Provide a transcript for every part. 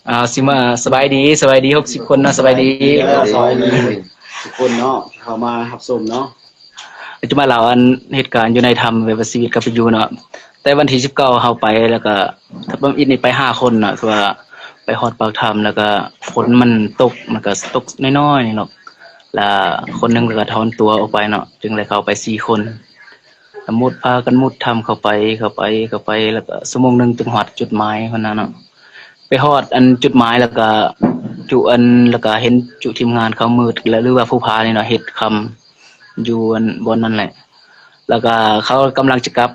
ອ່າ ຊິມາ ສະບາຍດີ ສະບາຍດີ ຫົກສິບຄົນເນາະ ສະບາຍດີ ເອີ ສະບາຍດີທຸກຄົນເນາະ ທີ່ເຂົ້າມາຮັບຊົມເນາະ. ຈະມາເລົ່າອັນເຫດການຢູ່ໃນຖ້ຳ ແບບວ່າຊີວິດກາເປັນຢູ່ເນາະ. ແຕ່ວັນທີສິບເກົ້າເຮົາໄປ ແລ້ວກະທຳອິດນີ້ໄປຫ້າຄົນເນາະ ຄືວ່າໄປຮອດປາກຖ້ຳ ແລ້ວກະຝົນມັນຕົກ ມັນກະຕົກນ້ອຍໆນີ້ເນາະ ແລ້ວຄົນໜຶ່ງກະຖອນຕົວອອກໄປເນາະ ຈຶ່ງໄດ້ເຂົ້າໄປສີ່ຄົນ. ກະມຸດ ພາກັນມຸດຖ້ຳເຂົ້າໄປ ເຂົ້າໄປ ເຂົ້າໄປ ແລ້ວກະຊົ່ວໂມງໜຶ່ງຈຶ່ງຮອດຈຸດໝາຍຫັ້ນນະເນາະ. ໄປຮອດອັນຈຸດໝາຍ ແລ້ວກະຈຸອັນ ແລ້ວກະເຫັນຈຸທີມງານເຂົາມືດ ແລະ ຫຼືວ່າພູຜານີ້ເນາະ ເຮັດຄຳຢູ່ອັນບ່ອນນັ້ນແຫຼະ ແລ້ວກະເຂົາກຳລັງຈະກັບ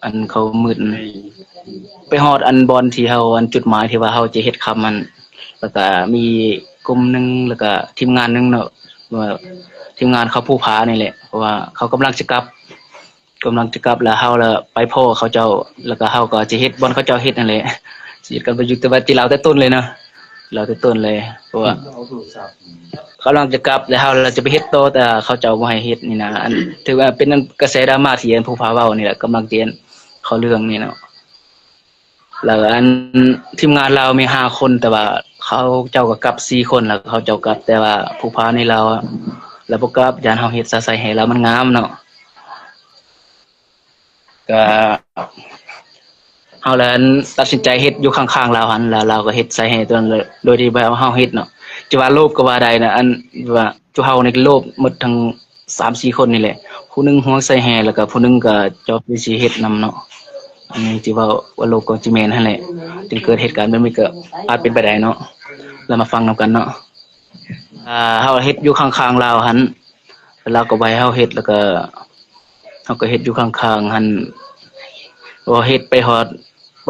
ອັນເຂົາມືດ ໄປຮອດອັນບ່ອນທີ່ເຮົາ ອັນຈຸດໝາຍທີ່ວ່າເຮົາຈະເຮັດຄຳຫັ້ນ ແລ້ວກະມີກຸ່ມໜຶ່ງ ແລ້ວກະທີມງານໜຶ່ງເນາະ ວ່າທີມງານເຂົາພູຜານີ້ແຫຼະ ເພາະວ່າເຂົາກຳລັງຈະກັບ ກຳລັງຈະກັບ ແລ້ວເຮົາລະໄປພໍ້ເຂົາເຈົ້າ ແລ້ວກະເຮົາກໍຈະເຮັດບ່ອນເຂົາເຈົ້າເຮັດຫັ້ນແຫຼະ ຊິເຮັດກັນໄປຢູ່ ແຕ່ວ່າຕິລາວແຕ່ຕົ້ນເລີຍເນາະ ລາວແຕ່ຕົ້ນເລີຍ ເພາະວ່າກຳລັງຈະກັບ ແລ້ວເຮົາລະຈະໄປເຮັດຕໍ່ ແຕ່ເຂົາເຈົ້າບໍ່ໃຫ້ເຮັດນີ້ນະ. ອັນຖືວ່າເປັນອັນກະແສດຣາມາທີ່ອັນພູຜາເວົ້ານີ້ແຫຼະ ກຳລັງຈະເຂົ້າເລື່ອງນີ້ເນາະ. ແລ້ວອັນທີມງານລາວມີຫ້າຄົນ ແຕ່ວ່າເຂົາເຈົ້າກໍກັບສີ່ຄົນ ແລ້ວເຂົາເຈົ້າກັບ ແຕ່ວ່າພູຜາໃນລາວລະບໍ່ກັບ ຢ້ານເຮົາເຮັດຊະໃສ່ແຮ່ລາວມັນງາມເນາະ. ກະເຮົາລະຕັດສິນໃຈເຮັດຢູ່ຂ້າງໆລາວຫັ້ນ ແລ້ວລາວກໍເຮັດໃສ່ແຮ່ຕົວນັ້ນ ໂດຍທີ່ບໍ່ໃຫ້ເຮົາເຮັດເນາະ ຈະວ່າໂລບກໍວ່າໄດ້ນະ ອັນວ່າ ຈຸເຮົານີ້ໂລບໝົດທັງສາມສີ່ຄົນນີ້ແຫຼະ ຜູ້ໜຶ່ງຫວງໃສ່ແຮ່ ແລ້ວກະຜູ້ໜຶ່ງກະຈອບຢູ່ຊິເຮັດນຳເນາະ. ອັນນີ້ທີ່ເວົ້າວ່າໂລບກໍຊິແມ່ນຫັ້ນແຫຼະ ຈຶ່ງເກີດເຫດການແບບນີ້ ກະອາດເປັນໄປໄດ້ເນາະ. ລະມາຟັງນຳກັນເນາະ ອ່າ ເຮົາເຮັດຢູ່ຂ້າງໆລາວຫັ້ນ ລາວກໍບໍ່ໃຫ້ເຮົາເຮັດ ແລ້ວກະເຮົາກໍເຮັດຢູ່ຂ້າງໆຫັ້ນ ເຮົາເຮັດໄປຮອດ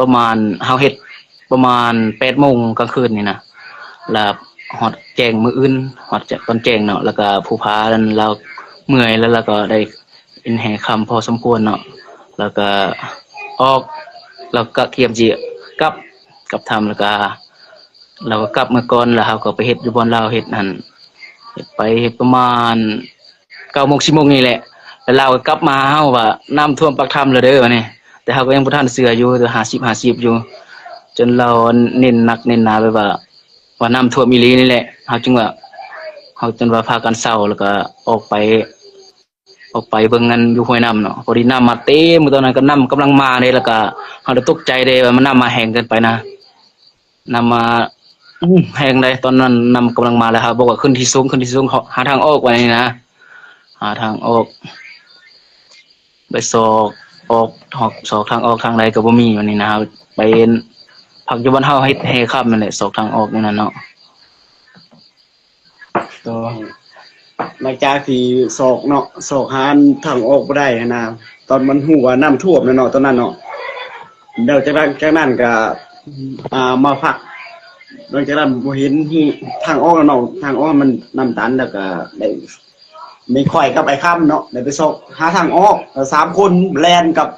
ປະມານ ເຮົາເຮັດປະມານແປດໂມງກາງຄືນນີ້ນະ ແລ້ວຮອດແຈ້ງມື້ອື່ນ ຮອດຕອນແຈ້ງເນາະ ແລ້ວກະພູຜານັ້ນລາວເມື່ອຍ ແລ້ວລາວກໍໄດ້ເປັນແຮ່ຄຳພໍສົມຄວນເນາະ ແລ້ວກະອອກ ແລ້ວກະກຽມຊິກັບ ກັບຖ້ຳ ແລ້ວກະລາວກໍກັບເມືອກ່ອນ ແລ້ວເຮົາກໍໄປເຮັດຢູ່ບ່ອນລາວເຮັດຫັ້ນ ເຮັດໄປເຮັດປະມານ ເກົ້າໂມງ ສິບໂມງນີ້ແຫຼະ ແລ້ວລາວກໍກັບມາຫາເຮົາວ່າ ນ້ຳຖ້ວມປາກຖ້ຳແລ້ວເດີ ວ່ານີ້ ແຕ່ເຮົາກໍຍັງບໍ່ທັນເຊື່ອຢູ່ ແຕ່ຫ້າສິບຫ້າສິບຢູ່ ຈົນລາວເນັ້ນໜັກເນັ້ນໜາ ແບບວ່າ ວ່ານ້ຳຖ້ວມອີ່ຫຼີນີ້ແຫຼະ ເຮົາຈຶ່ງວ່າ ເຮົາຈົນວ່າພາກັນເຊົາ ແລ້ວກໍອອກໄປ ອອກໄປເບິ່ງອັນຢູ່ຫ້ວຍນ້ຳເນາະ ພໍດີນ້ຳມາເຕັມ ຕອນນັ້ນກໍນ້ຳກຳລັງມາເດ້ ແລ້ວກໍເຮົາໄດ້ຕົກໃຈເດ້ ວ່າມັນນ້ຳມາແຮງເກີນໄປນະ ນ້ຳມາ ແຮງໃດ໋ ຕອນນັ້ນນ້ຳກຳລັງມາ ແລ້ວເຮົາບອກວ່າຂຶ້ນທີ່ສູງ ຂຶ້ນທີ່ສູງ ເຮົາຫາທາງອອກ ວ່ານີ້ນະ ຫາທາງອອກ ໄປຊອກອອກ ຊອກທາງອອກທາງໃດກໍບໍ່ມີ ວ່ານີ້ນະ ເຮົາໄປພັກຢູ່ບ່ອນເຮົາເຮັດແຮ່ຄຳນັ້ນແຫຼະ ຊອກທາງອອກຢູ່ນັ້ນເນາະ. ຕໍ່ ຫຼັງຈາກທີ່ຊອກເນາະ ຊອກຫາທາງອອກບໍ່ໄດ້ຫັ້ນນະ ຕອນມັນຮູ້ວ່ານ້ຳຖ້ວມແລ້ວເນາະ ຕອນນັ້ນເນາະ ແລ້ວຈາກນັ້ນ ຈາກນັ້ນກໍ ອ່າ ມາພັກ ຫຼັງຈາກນັ້ນບໍ່ເຫັນທາງອອກແລ້ວເນາະ ທາງອອກມັນນ້ຳຕັນ ແລ້ວກໍໄດ້ ມີຂ້ອຍກັບອ້າຍຄຳເນາະ ໄດ້ໄປຊອກຫາທາງອອກ ແລ້ວສາມຄົນແລ່ນກັບ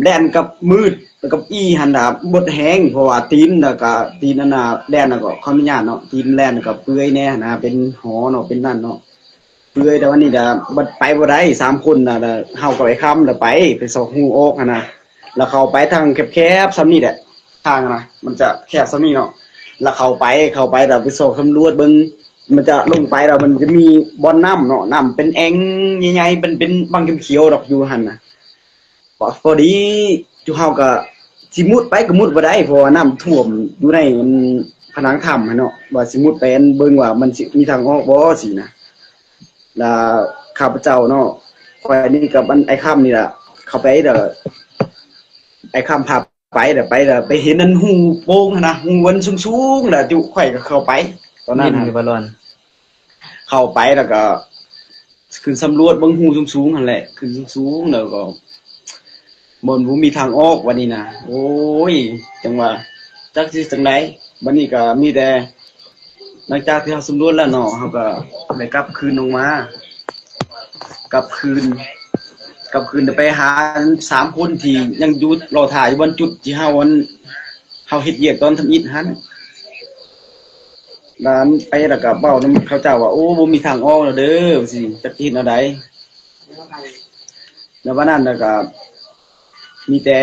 ແລ່ນກັບມືດ ແລ້ວກັບອີ່ຫັ້ນນະ ໝົດແຮງ ເພາະວ່າຕີນ ແລ້ວກະຕີນອັນນ່າ ແລ່ນ ແລ້ວກໍຂໍອະນຸຍາດເນາະ ຕີນແລ່ນ ແລ້ວກໍເປື່ອຍແດ່ຫັ້ນນະ ເປັນຫໍເນາະ ເປັນນັ້ນເນາະ ເປື່ອຍ ແຕ່ວ່ານີ້ນະ ບັດໄປບໍ່ໄດ້ ສາມຄົນນະ ເຮົາກັບອ້າຍຄຳລະໄປ ໄປຊອກຮູອອກຫັ້ນນະ ແລ້ວເຂົ້າໄປທາງແຄບໆສ່ຳນີ້ແຫຼະ ທາງນະ ມັນຈະແຄບສ່ຳນີ້ເນາະ ແລ້ວເຂົ້າໄປ ເຂົ້າໄປ ແລ້ວໄປຊອກສຳຫຼວດເບິ່ງ ມັນຈະລົງໄປ ແລ້ວມັນຈະມີບ່ອນນ້ຳເນາະ ນ້ຳເປັນແອ່ງໃຫຍ່ໆ ເປັນ ເປັນບັ້ງຂຽວໆດອກ ຢູ່ຫັ້ນນະ. ພໍ ພໍດີຈຸເຮົາກໍຊິມຸດໄປກໍມຸດບໍ່ໄດ້ ເພາະວ່ານ້ຳຖ້ວມຢູ່ໃນອັນຜະໜັງຖ້ຳຫັ້ນເນາະ ວ່າຊິມຸດໄປອັນເບິ່ງວ່າມັນຊິມີທາງອອກບໍ່ຊີ້ນະ. ລະຂ້າພະເຈົ້າເນາະ ຂ້ອຍນີ້ກັບອັນອ້າຍຄຳນີ້ລະ ເຂົ້າໄປ ລະອ້າຍຄຳພາໄປ ລະໄປ ລະໄປເຫັນອັນຮູໂປ່ງຫັ້ນນະ ຮູອັນສູງໆ ລະຈຸຂ້ອຍກໍເຂົ້າໄປ ຕອນນັ້ນຫັ້ນ ເຂົ້າໄປ ລະກໍ ຂຶ້ນສຳຫຼວດເບິ່ງຮູສູງໆຫັ້ນແຫຼະ ຂຶ້ນສູງໆ ແລ້ວກໍ ມັນບໍ່ມີທາງອອກ ບາດນີ້ນະ ໂອ້ຍ ຈັ່ງວ່າ ຈັກຊິຈັ່ງໃດ ບາດນີ້ກໍມີແຕ່ ຫຼັງຈາກທີ່ເຮົາສຳຫຼວດແລ້ວເນາະ ເຮົາກໍໄດ້ກັບຄືນລົງມາ ກັບຄືນ ກັບຄືນໄປຫາສາມຄົນທີ່ຍັງຢູ່ລໍຖ້າຢູ່ບ່ອນຈຸດທີ່ເຮົາ ອັນ ເຮົາເຮັດວຽກຕອນທຳອິດຫັ້ນ ແລ້ວໄປແລ້ວກໍເວົ້ານຳເຂົາເຈົ້າວ່າ ໂອ້ ບໍ່ມີທາງອອກແລ້ວເດີ ວ່າຊີ້ ຈັກຊິເຮັດແນວໃດ ແລ້ວບາດນັ້ນແລ້ວກໍມີແຕ່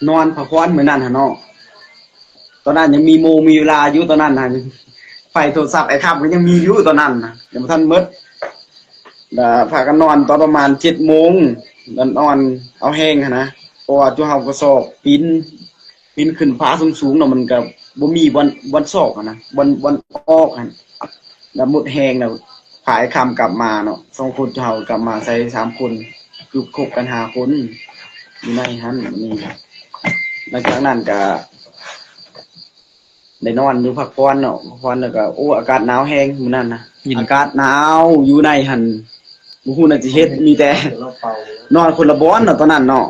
ນອນພັກຜ່ອນມື້ນັ້ນຫັ້ນເນາະ ຕອນນັ້ນຍັງມີໂມງມີເວລາຢູ່ຕອນນັ້ນນະ ໄຟໂທລະສັບອ້າຍຄຳກໍຍັງມີຢູ່ຕອນນັ້ນນະ ຍັງບໍ່ທັນໝົດ. ລະພາກັນນອນຕອນປະມານເຈັດໂມງ ລະນອນເອົາແຮງຫັ້ນນະ ເພາະວ່າຈຸເຮົາກໍຊອກປີນ ປີນຂຶ້ນຜາສູງໆເນາະ ມັນກໍບໍ່ມີບ່ອນ ບ່ອນຊອກຫັ້ນນະ ບ່ອນ ບ່ອນອອກຫັ້ນ ລະໝົດແຮງລະ ພາອ້າຍຄຳກັບມາເນາະ ສອງຄົນ ເຮົາກັບມາໃສ່ສາມຄົນ ຄືຄົບກັນຫ້າຄົນ ຢູ່ໃນຫັ້ນ. ນີ້ ຫຼັງຈາກນັ້ນກະໄດ້ນອນຢູ່ພັກຜ່ອນເນາະ ພັກຜ່ອນແລ້ວກະ ໂອ້ ອາກາດໜາວແຮງມື້ນັ້ນນະ ເຢັນ ອາກາດໜາວຢູ່ໃນຫັ້ນ ບໍ່ຮູ້ແນວຊິເຮັດ ມີແຕ່ນອນຄົນລະບ່ອນເນາະ ຕອນນັ້ນເນາະ.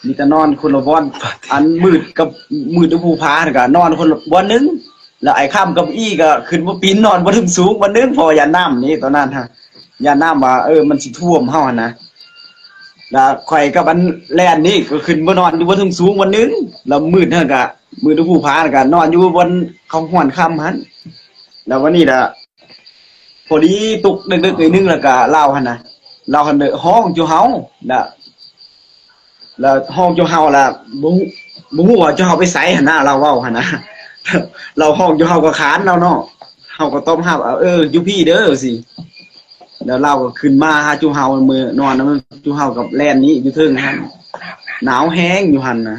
ມີແຕ່ນອນຄົນລະບ່ອນ ອັນມືດກັບ ມືດຢູ່ພູຜາຫັ້ນກະນອນຄົນລະບ່ອນໜຶ່ງ ແລ້ວອ້າຍຄຳກັບອີ່ກໍຂຶ້ນມາປີນນອນບ່ອນສູງໆບ່ອນໜຶ່ງ ເພາະວ່າຢ້ານນ້ຳນີ້ ຕອນນັ້ນຫັ້ນ ຢ້ານນ້ຳວ່າ ເອີ ມັນຊິຖ້ວມເຮົາຫັ້ນນະ. ແລ້ວຂ້ອຍກັບອັນແລ່ນນີ້ກໍຂຶ້ນມານອນຢູ່ບ່ອນສູງໆບ່ອນໜຶ່ງ ແລ້ວມືດຫັ້ນກະ ມືດຢູ່ພູຜາຫັ້ນກະນອນຢູ່ບ່ອນເຂົາຮ້ອນຄຳຫັ້ນ. ແລ້ວວັນນີ້ລະ ພໍດີຕົກເດິກໆໜ້ອຍໜຶ່ງ ແລ້ວກະລາວຫັ້ນນະ ລາວຫັ້ນໄດ້ຮ້ອງຈຸເຮົານະ ລະຮ້ອງຈຸເຮົາລະ ບໍ່ ບໍ່ຮູ້ວ່າຈຸເຮົາໄປໃສຫັ້ນນະ ລາວເວົ້າຫັ້ນນະ ລາວຮ້ອງຈຸເຮົາກໍຂານລາວເນາະ ເຮົາກໍຕອບຮັບ ເອີ ຢູ່ພີ້ເດີ ຊີ້. ແລ້ວລາວກໍຂຶ້ນມາຫາຈຸເຮົາ ມື້ນອນນຳຈຸເຮົາກັບແລ່ນນີ້ຢູ່ເທິງຫັ້ນ ໜາວແຮງຢູ່ຫັ້ນນະ.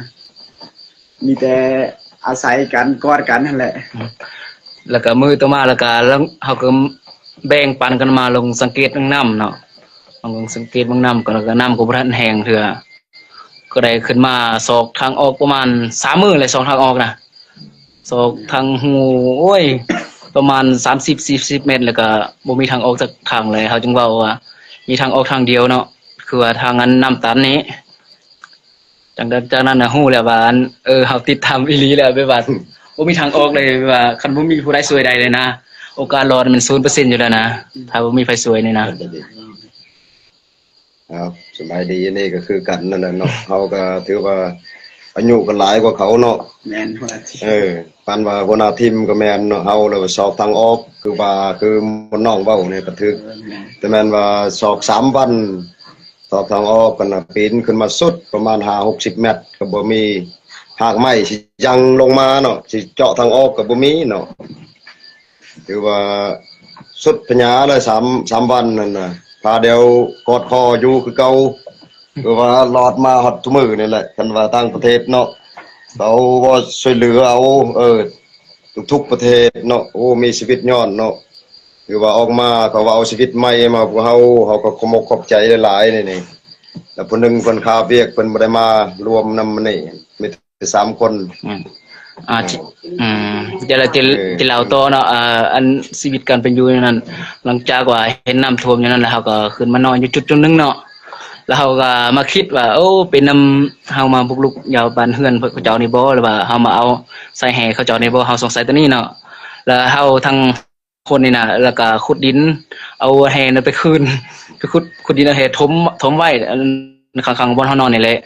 ມີແຕ່ອາໄສກັນ ກອດກັນຫັ້ນແຫຼະ. ແລ້ວກໍມື້ຕໍ່ມາ ແລ້ວກໍເຮົາກໍແບ່ງປັນກັນມາລົງສັງເກດເບິ່ງນ້ຳເນາະ ລົງສັງເກດເບິ່ງນ້ຳ ກໍ ແລ້ວກໍນ້ຳກໍບໍ່ທັນແຫ້ງເທື່ອ ກໍໄດ້ຂຶ້ນມາຊອກທາງອອກປະມານສາມມື້ແຫຼະ ຊອກທາງອອກນະ ຊອກທາງຮູ ໂອ້ຍ ປະມານສາມສິບ ສີ່ສິບແມັດ ແລ້ວກໍບໍ່ມີທາງອອກຈັກທາງເລີຍ ເຮົາຈຶ່ງເວົ້າວ່າມີທາງອອກທາງດຽວເນາະ ຄືວ່າທາງອັນນ້ຳຕັນນີ້. ຫຼັງຈາກນັ້ນນະ ຮູ້ແລ້ວວ່າ ອັນ ເອີ ເຮົາຕິດຖ້ຳອີ່ຫຼີແລ້ວ ແບບວ່າ ບໍ່ມີທາງອອກເລີຍ ແບບວ່າຄັນບໍ່ມີຜູ້ໃດຊ່ວຍໄດ້ເລີຍນະ ໂອກາດລອດມັນສູນເປີເຊັນຢູ່ແລ້ວນະ ຖ້າບໍ່ມີໃຜຊ່ວຍນີ້ນະ. ເອົາ ສະບາຍດີ ອັນນີ້ກໍຄືກັນນັ້ນແຫຼະເນາະ ເຮົາກໍຖືວ່າອາຍຸກໍຫຼາຍກວ່າເຂົາເນາະ. ແມ່ນ ຫົວໜ້າທີມ ເອີ ປານວ່າຫົວໜ້າທີມກໍແມ່ນເນາະ ເຮົາລະຊອກທາງອອກ ຄືວ່າ ຄືໝູ່ນ້ອງເວົ້ານີ້ກໍຖືກ ເອີ ແມ່ນ ແຕ່ແມ່ນວ່າຊອກສາມວັນ ຊອກທາງອອກກັນນະ ປີນຂຶ້ນມາສຸດປະມານຫ້າຫົກສິບແມັດ ກໍບໍ່ມີຮາກໄມ້ຊິຍັງລົງມາເນາະ ຊິເຈາະທາງອອກກໍບໍ່ມີເນາະ. ຖືວ່າສຸດພະຍາເລີຍ ສາມ ສາມວັນນັ້ນນະ ພາດຽວກອດຄໍຢູ່ຄືເກົ່າ ຄືວ່າລອດມາຮອດທຸກມື້ນີ້ແຫຼະ. ຄັນວ່າຕ່າງປະເທດເນາະ ເຂົາບໍ່ຊ່ວຍເຫຼືອເອົາ ເອີ ທຸກໆປະເທດເນາະ ໂອ້ ມີຊີວິດຍ້ອນເນາະ. ຄືວ່າອອກມາ ເຂົາວ່າເອົາຊີວິດໃໝ່ມາພວກເຮົາ ເຮົາກໍຂອບອົກຂອບໃຈຫຼາຍໆ ນີ້ ນີ້ ແລ້ວຜູ້ໜຶ່ງເພິ່ນຄາວຽກ ເພິ່ນບໍ່ໄດ້ມາລວມນຳມື້ນີ້ ມີແຕ່ສາມຄົນ. ອືມ ອ່າ ອືມ ຈະລະ ເອີ ຊິເລົ່າຕໍ່ເນາະ ເອີ ອັນຊີວິດການເປັນຢູ່ນັ້ນ ຫຼັງຈາກວ່າເຫັນນ້ຳຖ້ວມຢູ່ນັ້ນ ແລ້ວເຮົາກໍຂຶ້ນມານອນຢູ່ຈຸດໆໜຶ່ງເນາະ ແລ້ວເຮົາກໍມາຄິດວ່າ ໂອ້ ເປັນນຳເຮົາມາບຸກລຸກຢາວບ້ານເຮືອນເຂົາເຈົ້ານີ້ບໍ່ ຫຼືວ່າເຮົາມາເອົາໃສ່ແຮ່ເຂົາເຈົ້ານີ້ບໍ່ ເຮົາສົງໄສຕົວນີ້ເນາະ ແລ້ວເຮົາທັງ ຄົນນີ້ນະ ແລ້ວກະຂຸດດິນ ເອົາແຮ່ນະໄປຄືນ ໄປຂຸດ ຂຸດດິນເອົາແຮ່ຖົມ ຖົມໄວ້ ອັນ ຂ້າງໆບ່ອນເຮົານອນນີ້ແຫຼະ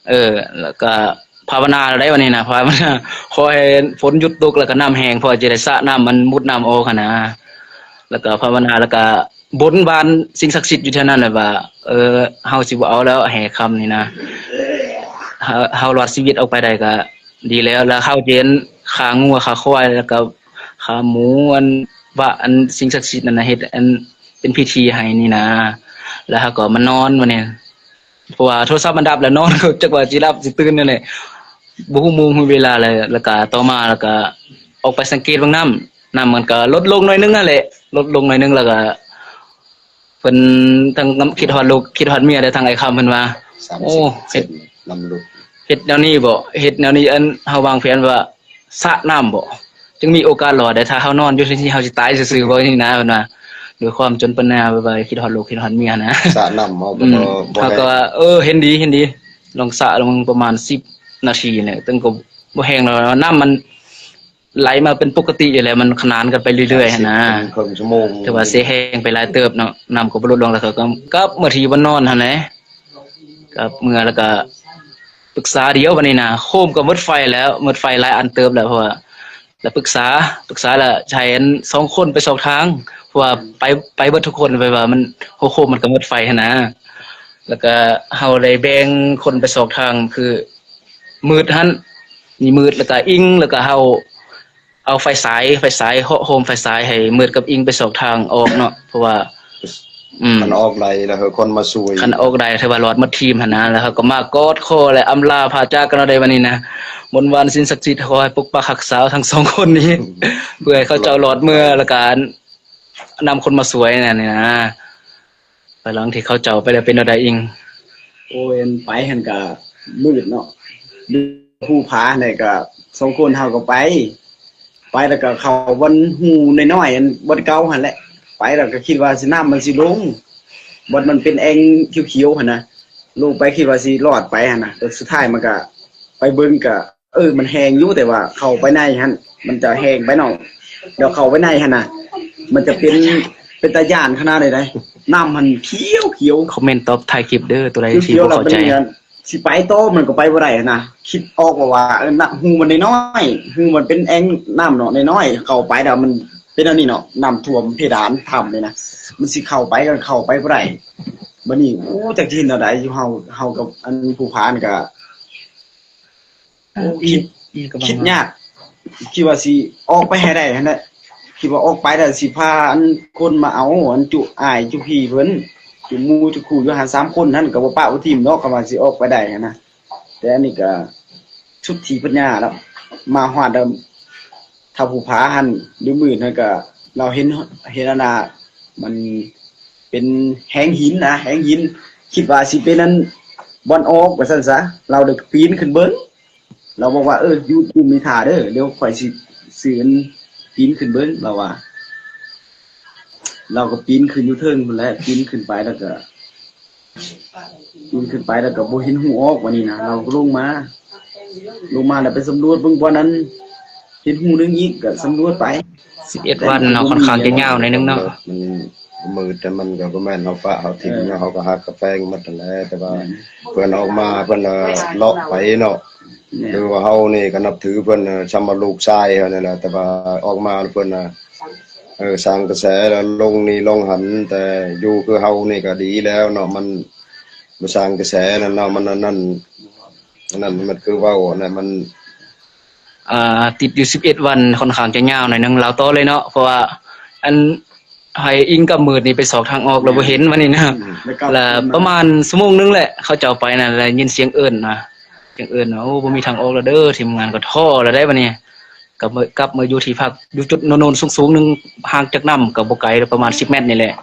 ເອີ ແລ້ວກະພາວະນາແລ້ວໃດ໋ ບັດນີ້ນະ ພາວະນາ ຂໍໃຫ້ຝົນຢຸດຕົກ ແລ້ວກະນ້ຳແຫ້ງ ເພາະວ່າຈະໄດ້ສະນ້ຳ ມັນໝູດນ້ຳອອກຫັ້ນນະ ແລ້ວກະພາວະນາ ແລ້ວກະບົນບານສິ່ງສັກສິດຢູ່ແຖວນັ້ນແຫຼະວ່າ ເອີ ເຮົາຊິບໍ່ເອົາແລ້ວແຮ່ຄຳນີ້ນະ ເຮົາ ເຮົາລອດຊີວິດອອກໄປໄດ້ກະດີແລ້ວ ແລ້ວເຮົາຈະເຫັນຂ້າງົວຂ້າຄວາຍ ແລ້ວກະ ຂາໝູ ອັນ ວ່າ ອັນ ສິ່ງສັກສິດນັ້ນນະ ເຮັດ ອັນ ເປັນພິທີໃຫ້ນີ້ນາ ແລ້ວເຮົາກໍມານອນ ບັດນີ້ ເພາະວ່າໂທລະສັບມັນດັບ ແລ້ວນອນກໍຈັກວ່າຊິຫຼັບຊິຕື່ນແນວໃດ ບໍ່ຮູ້ໂມງຮູ້ເວລາເລີຍ ແລ້ວກໍຕໍ່ມາ ແລ້ວກໍອອກໄປສັງເກດເບິ່ງນ້ຳ ນ້ຳມັນກໍລົດລົງໜ້ອຍໜຶ່ງຫັ້ນແຫຼະ ລົດລົງໜ້ອຍໜຶ່ງ ແລ້ວກໍ ເພິ່ນທັງຄິດຮອດລູກ ຄິດຮອດເມຍ ແລະ ທັງອ້າຍຄຳເພິ່ນວ່າ ໂອ້ ເຮັດ ນ້ຳຫຼຸດ ເຮັດແນວນີ້ບໍ ເຮັດແນວນີ້ ອັນ ເຮົາວາງແຜນວ່າສະນ້ຳບໍ ຈຶ່ງມີໂອກາດລອດໄດ້ ຖ້າເຮົານອນຢູ່ທີ່ນີ້ ເຮົາຊິຕາຍຊື່ໆບໍ ນີ້ນະ ເພິ່ນວ່າ ດ້ວຍຄວາມຈົນປັນຍາ ແບບວ່າຄິດຮອດລູກ ຄິດຮອດເມຍນະ ສະນ້ຳ ເຮົາກໍ ອືມ ບໍ່ ເຮົາກໍວ່າ ເອີ ເຫັນດີ ເຫັນດີ ລອງສະລອງປະມານສິບນາທີນີ້ ແຕ່ກໍບໍ່ແຮງແລ້ວ ນ້ຳມັນ ໄຫຼມາເປັນປົກກະຕິຢູ່ແລ້ວ ມັນຂະໜານກັນໄປເລື້ອຍໆຫັ້ນນະ ເປັນເຄິ່ງຊົ່ວໂມງ ຖືວ່າເສແຮງໄປຫຼາຍເຕີບເນາະ ນ້ຳກໍບໍ່ຫຼຸດລົງ ແລ້ວເຂົາກໍກັບມາທີ່ບ່ອນນອນຫັ້ນແຫຼະ ກັບເມືອ ແລ້ວກໍປຶກສາດຽວບັດນີ້ນະ ໂຄມກໍໝົດໄຟແລ້ວ ໝົດໄຟຫຼາຍອັນເຕີບແລ້ວ ເພາະວ່າ ແລ້ວປຶກສາ ປຶກສາແລ້ວໃຫ້ອັນສອງຄົນໄປສອກທາງ ເພາະວ່າໄປ ໄປເບິດທຸກຄົນ ແບບວ່າມັນ ຫົວໂຄມມັນກໍໝົດໄຟຫັ້ນນະ ແລ້ວກໍເຮົາໄດ້ແບ່ງຄົນໄປສອກທາງ ຄືມືດຫັ້ນ ມີມືດ ແລ້ວກະອີງ ແລ້ວກະເຮົາເອົາໄຟສາຍ ໄຟສາຍ ເຫາະໂຮມໄຟສາຍໃຫ້ມືດກັບອີງໄປຊອກທາງອອກເນາະ ເພາະວ່າ ອືມ ຄັນອອກໄດ້ແລ້ວ ເອີ ຄົນມາຊ່ວຍ ຄັນອອກໄດ້ຖືວ່າລອດໝົດທີມຫັ້ນນະ ແລ້ວເຮົາກໍມາກອດຄໍ ແລະ ອຳລາພາຈາກກັນເອົາໄດ້ບັດນີ້ນະ ບົນວານສິ່ງສັກສິດ ຂໍໃຫ້ປົກປັກຮັກສາທັງສອງຄົນນີ້ ເພື່ອໃຫ້ເຂົາເຈົ້າລອດເມືອ ແລ້ວກະນຳຄົນມາຊ່ວຍນັ້ນນີ້ນະ. ພາຍຫຼັງທີ່ເຂົາເຈົ້າໄປແລ້ວເປັນແນວໃດອີງ? ໂອ້ຍ ໄປຫັ້ນກະມືດເນາະ ພູຜາຫັ້ນແຫຼະ ກະສອງຄົນເຮົາກໍໄປ ໄປແລ້ວກະເຂົ້າບ່ອນຮູນ້ອຍໆ ອັນບ່ອນເກົ່າຫັ້ນແຫຼະ ໄປແລ້ວກະຄິດວ່າຊິ ນ້ຳມັນຊິລົງ ບ່ອນມັນເປັນແອ່ງຂຽວໆຫັ້ນນະ ລົງໄປຄິດວ່າຊິລອດໄປຫັ້ນນະ ແຕ່ສຸດທ້າຍມັນກະ ໄປເບິ່ງກະ ເອີ ມັນແຫ້ງຢູ່ ແຕ່ວ່າເຂົ້າໄປໃນຫັ້ນ ມັນຈະແຫ້ງໄປເນາະ ດຽວເຂົ້າໄປໃນຫັ້ນນະ ມັນຈະເປັນ ເປັນຕາຢ້ານຂະໜາດໃດໃດ ນ້ຳຫັ້ນຂຽວໆ ຄອມເມັນຕອບທ້າຍຄລິບເດີ ຕົວໃດທີ່ບໍ່ເຂົ້າໃຈ ຊິໄປຕໍ່ມັນກໍໄປບໍ່ໄດ້ຫັ້ນນະ ຄິດອອກວ່າ ວ່າ ເອີ ນະ ຮູມັນນ້ອຍໆ ຮູມັນເປັນແອ່ງນ້ຳເນາະ ນ້ອຍໆ ເຂົ້າໄປແລ້ວມັນເປັນອັນນີ້ເນາະ ນ້ຳຖ້ວມເພດານຖ້ຳນີ້ນະ ມັນຊິເຂົ້າໄປກໍເຂົ້າໄປບໍ່ໄດ້ ບັດນີ້ ໂອ້ ຈັກຊິເຮັດແນວໃດ ຢູ່ເຮົາ ເຮົາກັບອັນຜູ້ພານກະ ໂອ້ ຄິດ ຄິດຍາກ ຄິດວ່າຊິອອກໄປໃຫ້ໄດ້ຫັ້ນແຫຼະ ຄິດວ່າອອກໄປແລ້ວຊິພາອັນຄົນມາເອົາ ອັນຈຸອ້າຍຈຸພີ່ເພິ່ນ ຈຸໝູ່ຈຸຄູ່ຢູ່ຫັ້ນສາມຄົນຫັ້ນ ກໍບໍ່ປະບໍ່ຖິ້ມດອກ ຄັນວ່າຊິອອກໄປໄດ້ຫັ້ນນະ ແຕ່ອັນນີ້ກໍສຸດທີ່ປັນຍາແລ້ວ ມາຮອດ ຖ້າຜູ້ພາຫັ້ນ ຫຼື ມື້ນັ້ນກະ ລາວເຫັນ ເຫັນອັນນ່າ ມັນເປັນແຮງຫີນນະ ແຮງຫີນ ຄິດວ່າຊິເປັນອັນ ບ່ອນອອກວ່າຊັ້ນຊະ ລາວໄດ້ປີນຂຶ້ນເບິ່ງ ລາວບອກວ່າ ເອີ ຢູ່ ຢູ່ນີ້ຖ້າເດີ ດຽວຂ້ອຍຊິ ຊິອັນ ປີນຂຶ້ນເບິ່ງ ລາວວ່າ ລາວກໍປີນຂຶ້ນຢູ່ເທິງພຸ້ນແຫຼະ ປີນຂຶ້ນໄປແລ້ວກະ ປີນຂຶ້ນໄປແລ້ວກໍບໍ່ເຫັນຮູອອກ ບາດນີ້ນະ ລາວກໍລົງມາ ລົງມາແລ້ວໄປສຳຫຼວດເບິ່ງບ່ອນນັ້ນ ເຫັນຮູໜຶ່ງອີກ ກໍສຳຫຼວດໄປ ສິບເອັດວັນເນາະ ຂ້ອນຂ້າງຈະຍາວໜ້ອຍໜຶ່ງເນາະ ມັນມືດ ແຕ່ມັນກໍບໍ່ແມ່ນເຮົາປະເຮົາຖິ້ມເນາະ ເຮົາກໍຫັກກະແພງໝົດຫັ້ນແຫຼະ ແຕ່ວ່າເພິ່ນອອກມາ ເພິ່ນເລາະໄປເນາະ ຄືວ່າເຮົານີ້ກໍນັບຖືເພິ່ນສ່ຳວ່າລູກຊາຍເຮົານີ້ແຫຼະ ແຕ່ວ່າອອກມາແລ້ວເພິ່ນ ເອີ ສ້າງກະແສແລ້ວລົງນີ້ລົງຫັ້ນ ແຕ່ຢູ່ຄືເຮົານີ້ກໍດີແລ້ວເນາະ ມັນບໍ່ສ້າງກະແສນັ້ນເນາະ ມັນອັນນັ້ນ ອັນນັ້ນມັນຄືເວົ້າຫັ້ນແຫຼະ ມັນ ອ່າ ຕິດຢູ່ສິບເອັດວັນ ຂ້ອນຂ້າງຈະຍາວໜ້ອຍໜຶ່ງ ລາວຕໍ່ເລີຍເນາະ ເພາະວ່າ ອັນ ໃຫ້ອີງກັບມືດນີ້ໄປຊອກທາງອອກ ແລ້ວບໍ່ເຫັນ ບັດນີ້ນະ ແລ້ວປະມານຊົ່ວໂມງໜຶ່ງແຫຼະ ເຂົາເຈົ້າໄປນັ້ນ ແລ້ວໄດ້ຍິນສຽງເອີ້ນນະ ສຽງເອີ້ນ ໂອ້ ບໍ່ມີທາງອອກແລ້ວເດີ ທີມງານກໍທໍ້ແລ້ວໄດ໋ ບັດນີ້ ກັບມາ ກັບມາຢູ່ທີ່ພັກ ຢູ່ຈຸດໂນນໆສູງໆໜຶ່ງ ຫ່າງຈາກນ້ຳກໍບໍ່ໄກ ປະມານສິບແມັດນີ້ແຫຼະ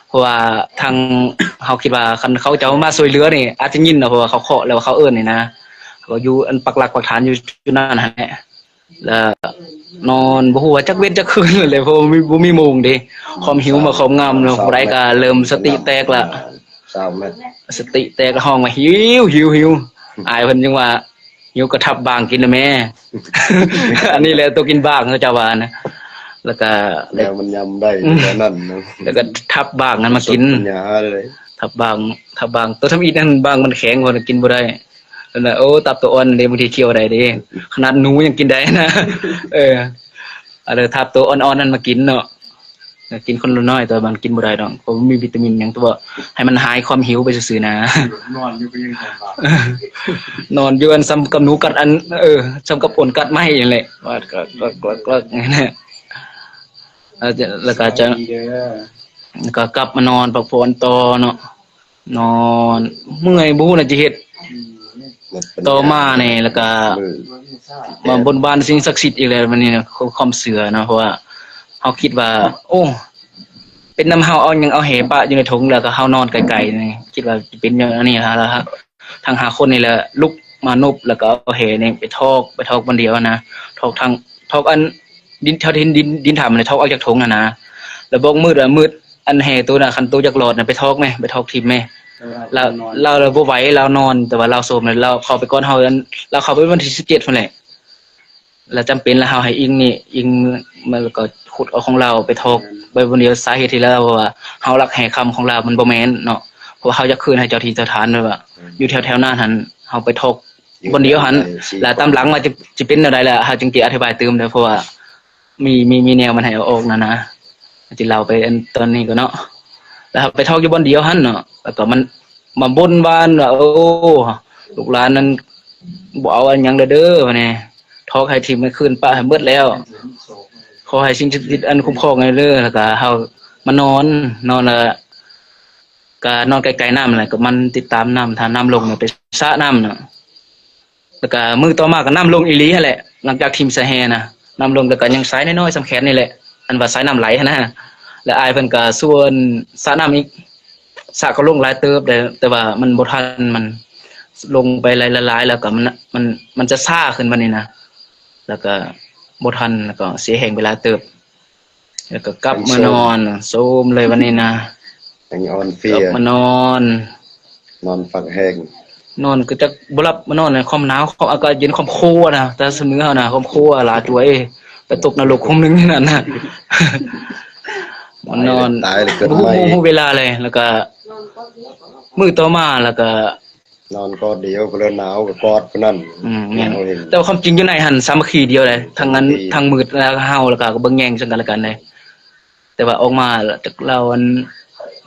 ເພາະວ່າທາງເຮົາຄິດວ່າ ຄັນເຂົາເຈົ້າມາຊ່ວຍເຫຼືອນີ້ ອາດຈະຍິນເນາະ ເພາະວ່າເຂົາເຄາະແລ້ວວ່າເຂົາເອີ້ນນີ້ນະ ເຂົາກໍຢູ່ອັນປັກຫຼັກປັກຖານຢູ່ຈຸດນັ້ນຫັ້ນແຫຼະ ແລ້ວນອນບໍ່ຮູ້ວ່າຈັກເວັນຈັກຄືນແຫຼະ ເພາະວ່າບໍ່ມີ ບໍ່ມີໂມງເດ້ ຄວາມຫິວມາຄອບງຳເນາະ ຜູ້ໃດກໍເລີ່ມສະຕິແຕກລະ ຊາວແມັດ ສະຕິແຕກ ຮ້ອງວ່າ ຫິວ ຫິວ ຫິວ ອ້າຍເພິ່ນຈຶ່ງວ່າ ຫິວກໍທັບບາງກິນນະແມ່ ອັນນີ້ແຫຼະຕົວກິນບາງເຂົາເຈົ້າວ່ານະ ແລ້ວກໍ ແນວມັນຍຳໄດ້ ອືມ ແນວນັ້ນນະ ແລ້ວກໍທັບບາງນັ້ນມາກິນ ສົດປັນຍາເລີຍ ທັບບາງ ທັບບາງ ຕົວທຳອິດນັ້ນບາງມັນແຂງ ເພິ່ນກິນບໍ່ໄດ້ ນັ້ນນະ ໂອ້ ຕັບຕົວອ່ອນເດ້ ບາງທີຄ້ຽວໄດ້ເດ້ ຂະໜາດໜູຍັງກິນໄດ້ນະ ເອີ ອັນນັ້ນທັບຕົວອ່ອນໆນັ້ນມາກິນເນາະ ກໍກິນຄົນລະໜ້ອຍ ແຕ່ວ່າມັນກິນບໍ່ໄດ້ດອກ ເພາະມັນມີວິຕາມິນຫຍັງ ແຕ່ວ່າໃຫ້ມັນຫາຍຄວາມຫິວໄປຊື່ໆນະ ນອນຢູ່ກໍຍັງນອນ ນອນຢູ່ອັນສ່ຳກັບໜູກັດອັນ ເອີ ສ່ຳກັບອົນກັດໄມ້ຫັ້ນແຫຼະ ວ່າກະກະກະກະ ແລ້ວກໍຈະ ແລ້ວກໍກັບມານອນພັກຜ່ອນຕໍ່ເນາະ ນອນ ເມື່ອຍ ບໍ່ຮູ້ແນວຈະເຮັດ ອືມ ຕໍ່ມານີ້ ແລ້ວກະ ມາບົນບານສິ່ງສັກສິດອີກແລ້ວ ບັດນີ້ນະ ຄວາມເຊື່ອເນາະ ເພາະວ່າເຮົາຄິດວ່າ ໂອ້ ເປັນນຳເຮົາ ເອົາຫຍັງ ເອົາແຫປະຢູ່ໃນຖົງ ແລ້ວກໍເຮົານອນໄກໆນີ້ ຄິດວ່າຈະເປັນແນວນີ້ ແລ້ວທັງຫ້າຄົນນີ້ແຫຼະ ລຸກມານຸບ ແລ້ວກໍເອົາແຫນີ້ໄປຖອກ ໄປຖອກບ່ອນດຽວນະ ຖອກທັງ ຖອກອັນ ດິນ ຖອກດິນ ດິນ ດິນຖ້ຳນີ້ ຖອກອອກຈາກຖົງຫັ້ນນະ ແລ້ວບອກມືດວ່າ ມືດ ອັນແຫໂຕນະ ຄັນໂຕຢາກລອດນະ ໄປຖອກແມ້ ໄປຖອກຖິ້ມແມ້ ລາວ ລາວບໍ່ໄຫວ ລາວນອນ ແຕ່ວ່າລາວໂຊມ ລາວເຂົ້າໄປກ່ອນເຮົາ ລາວເຂົ້າໄປວັນທີສິບເຈັດພຸ້ນແຫຼະ ລະຈຳເປັນລະເຮົາໃຫ້ອີງນີ້ ອີງ ມັນກໍຂຸດເອົາຂອງລາວໄປຖອກໄວ້ບ່ອນດຽວ ສາເຫດທີ່ລາວວ່າເຮົາລັກແຮ່ຄຳຂອງລາວ ມັນບໍ່ແມ່ນເນາະ ເພາະວ່າເຮົາຢາກຄືນໃຫ້ເຈົ້າທີ່ເຈົ້າທານ ແບບວ່າຢູ່ແຖວໆນັ້ນຫັ້ນ ເຮົາໄປຖອກບ່ອນດຽວຫັ້ນ ລະຕາມຫຼັງວ່າຈະ ຈະເປັນແນວໃດລະ ເຮົາຈຶ່ງຊິອະທິບາຍຕື່ມເດີ ເພາະວ່າມີ ມີ ມີແນວມັນໃຫ້ເອົາອອກນັ້ນນະ ຊິເລົ່າໄປອັນຕອນນີ້ກ່ອນເນາະ ລະເຮົາໄປຖອກຢູ່ບ່ອນດຽວຫັ້ນເນາະ ລະກໍມັນມາບົນບານວ່າ ໂອ້ ລູກຫຼານນັ້ນບໍ່ເອົາອັນຫຍັງເດີ ເດີ ວ່າແນ່ ຖອກໃຫ້ຖິ້ມໃຫ້ຄືນ ປະໃຫ້ໝົດແລ້ວ. ຂໍໃຫ້ສິ່ງສັກສິດອັນຄຸ້ມຄອງໃຫ້ເດີ. ແລ້ວກໍເຮົາມານອນ ນອນແລ້ວກໍນອນໃກ້ໆນ້ຳແຫຼະ ກໍມັນຕິດຕາມນ້ຳ ຖ້ານ້ຳລົງແລ້ວໄປສະນ້ຳນະ. ແລ້ວກະມື້ຕໍ່ມາກໍນ້ຳລົງອີ່ຫຼີຫັ້ນແຫຼະ ຫຼັງຈາກຖິ້ມໃສ່ແຮ່ນະ ນ້ຳລົງ ແລ້ວກໍຍັງສາຍນ້ອຍໆສ່ຳແຂນນີ້ແຫຼະ ອັນວ່າສາຍນ້ຳໄຫຼຫັ້ນນະ ແລ້ວອ້າຍເພິ່ນກໍຊວນສະນ້ຳອີກ ສະກໍລົງຫຼາຍເຕີບແຕ່ ແຕ່ວ່າມັນບໍ່ທັນ ມັນລົງໄປຫຼາຍໆ ແລ້ວກໍມັນ ມັນ ມັນຈະຊ້າຂຶ້ນບັດນີ້ນະ ແລ້ວກໍບໍ່ທັນ ແລ້ວກໍເສຍແຮງໄປຫຼາຍເຕີບ. ແລ້ວກໍກັບມານອນ ໂຊມເລີຍບັດນີ້ນະ ຍັງອ່ອນເພຍ ກັບມານອນ ນອນພັກແຮງ ນອນກໍຈັກບໍ່ຫຼັບມານອນ ຄວາມໜາວ ຄວາມອາກາດເຢັນ ຄວາມຄົວນະ ແຕ່ສະເໜີເຮົານະ ຄວາມຄົວຫຼາຍຕົວເອ ໄປຕົກນະລົກຄຸມໜຶ່ງນັ້ນນະ ມານອນ ຕາຍແລ້ວເກີດໃໝ່ ບໍ່ຮູ້ເວລາເລີຍ ແລ້ວກໍມື້ຕໍ່ມາ ແລ້ວກໍ ນອນກອດດຽວ ຜູ້ລະໜາວກໍກອດຜູ້ນັ້ນ ອືມ ແມ່ນ ແຕ່ວ່າຄວາມຈິງຢູ່ໃນຫັ້ນສາມັກຄີດຽວໃດ໋ ທັງອັນ ທັງມືດແລ້ວເຮົາ ແລ້ວກໍເບິ່ງແຍງເຊິ່ງກັນແລະກັນໃດ໋ ແຕ່ວ່າອອກມາ ຈັກລາວອັນ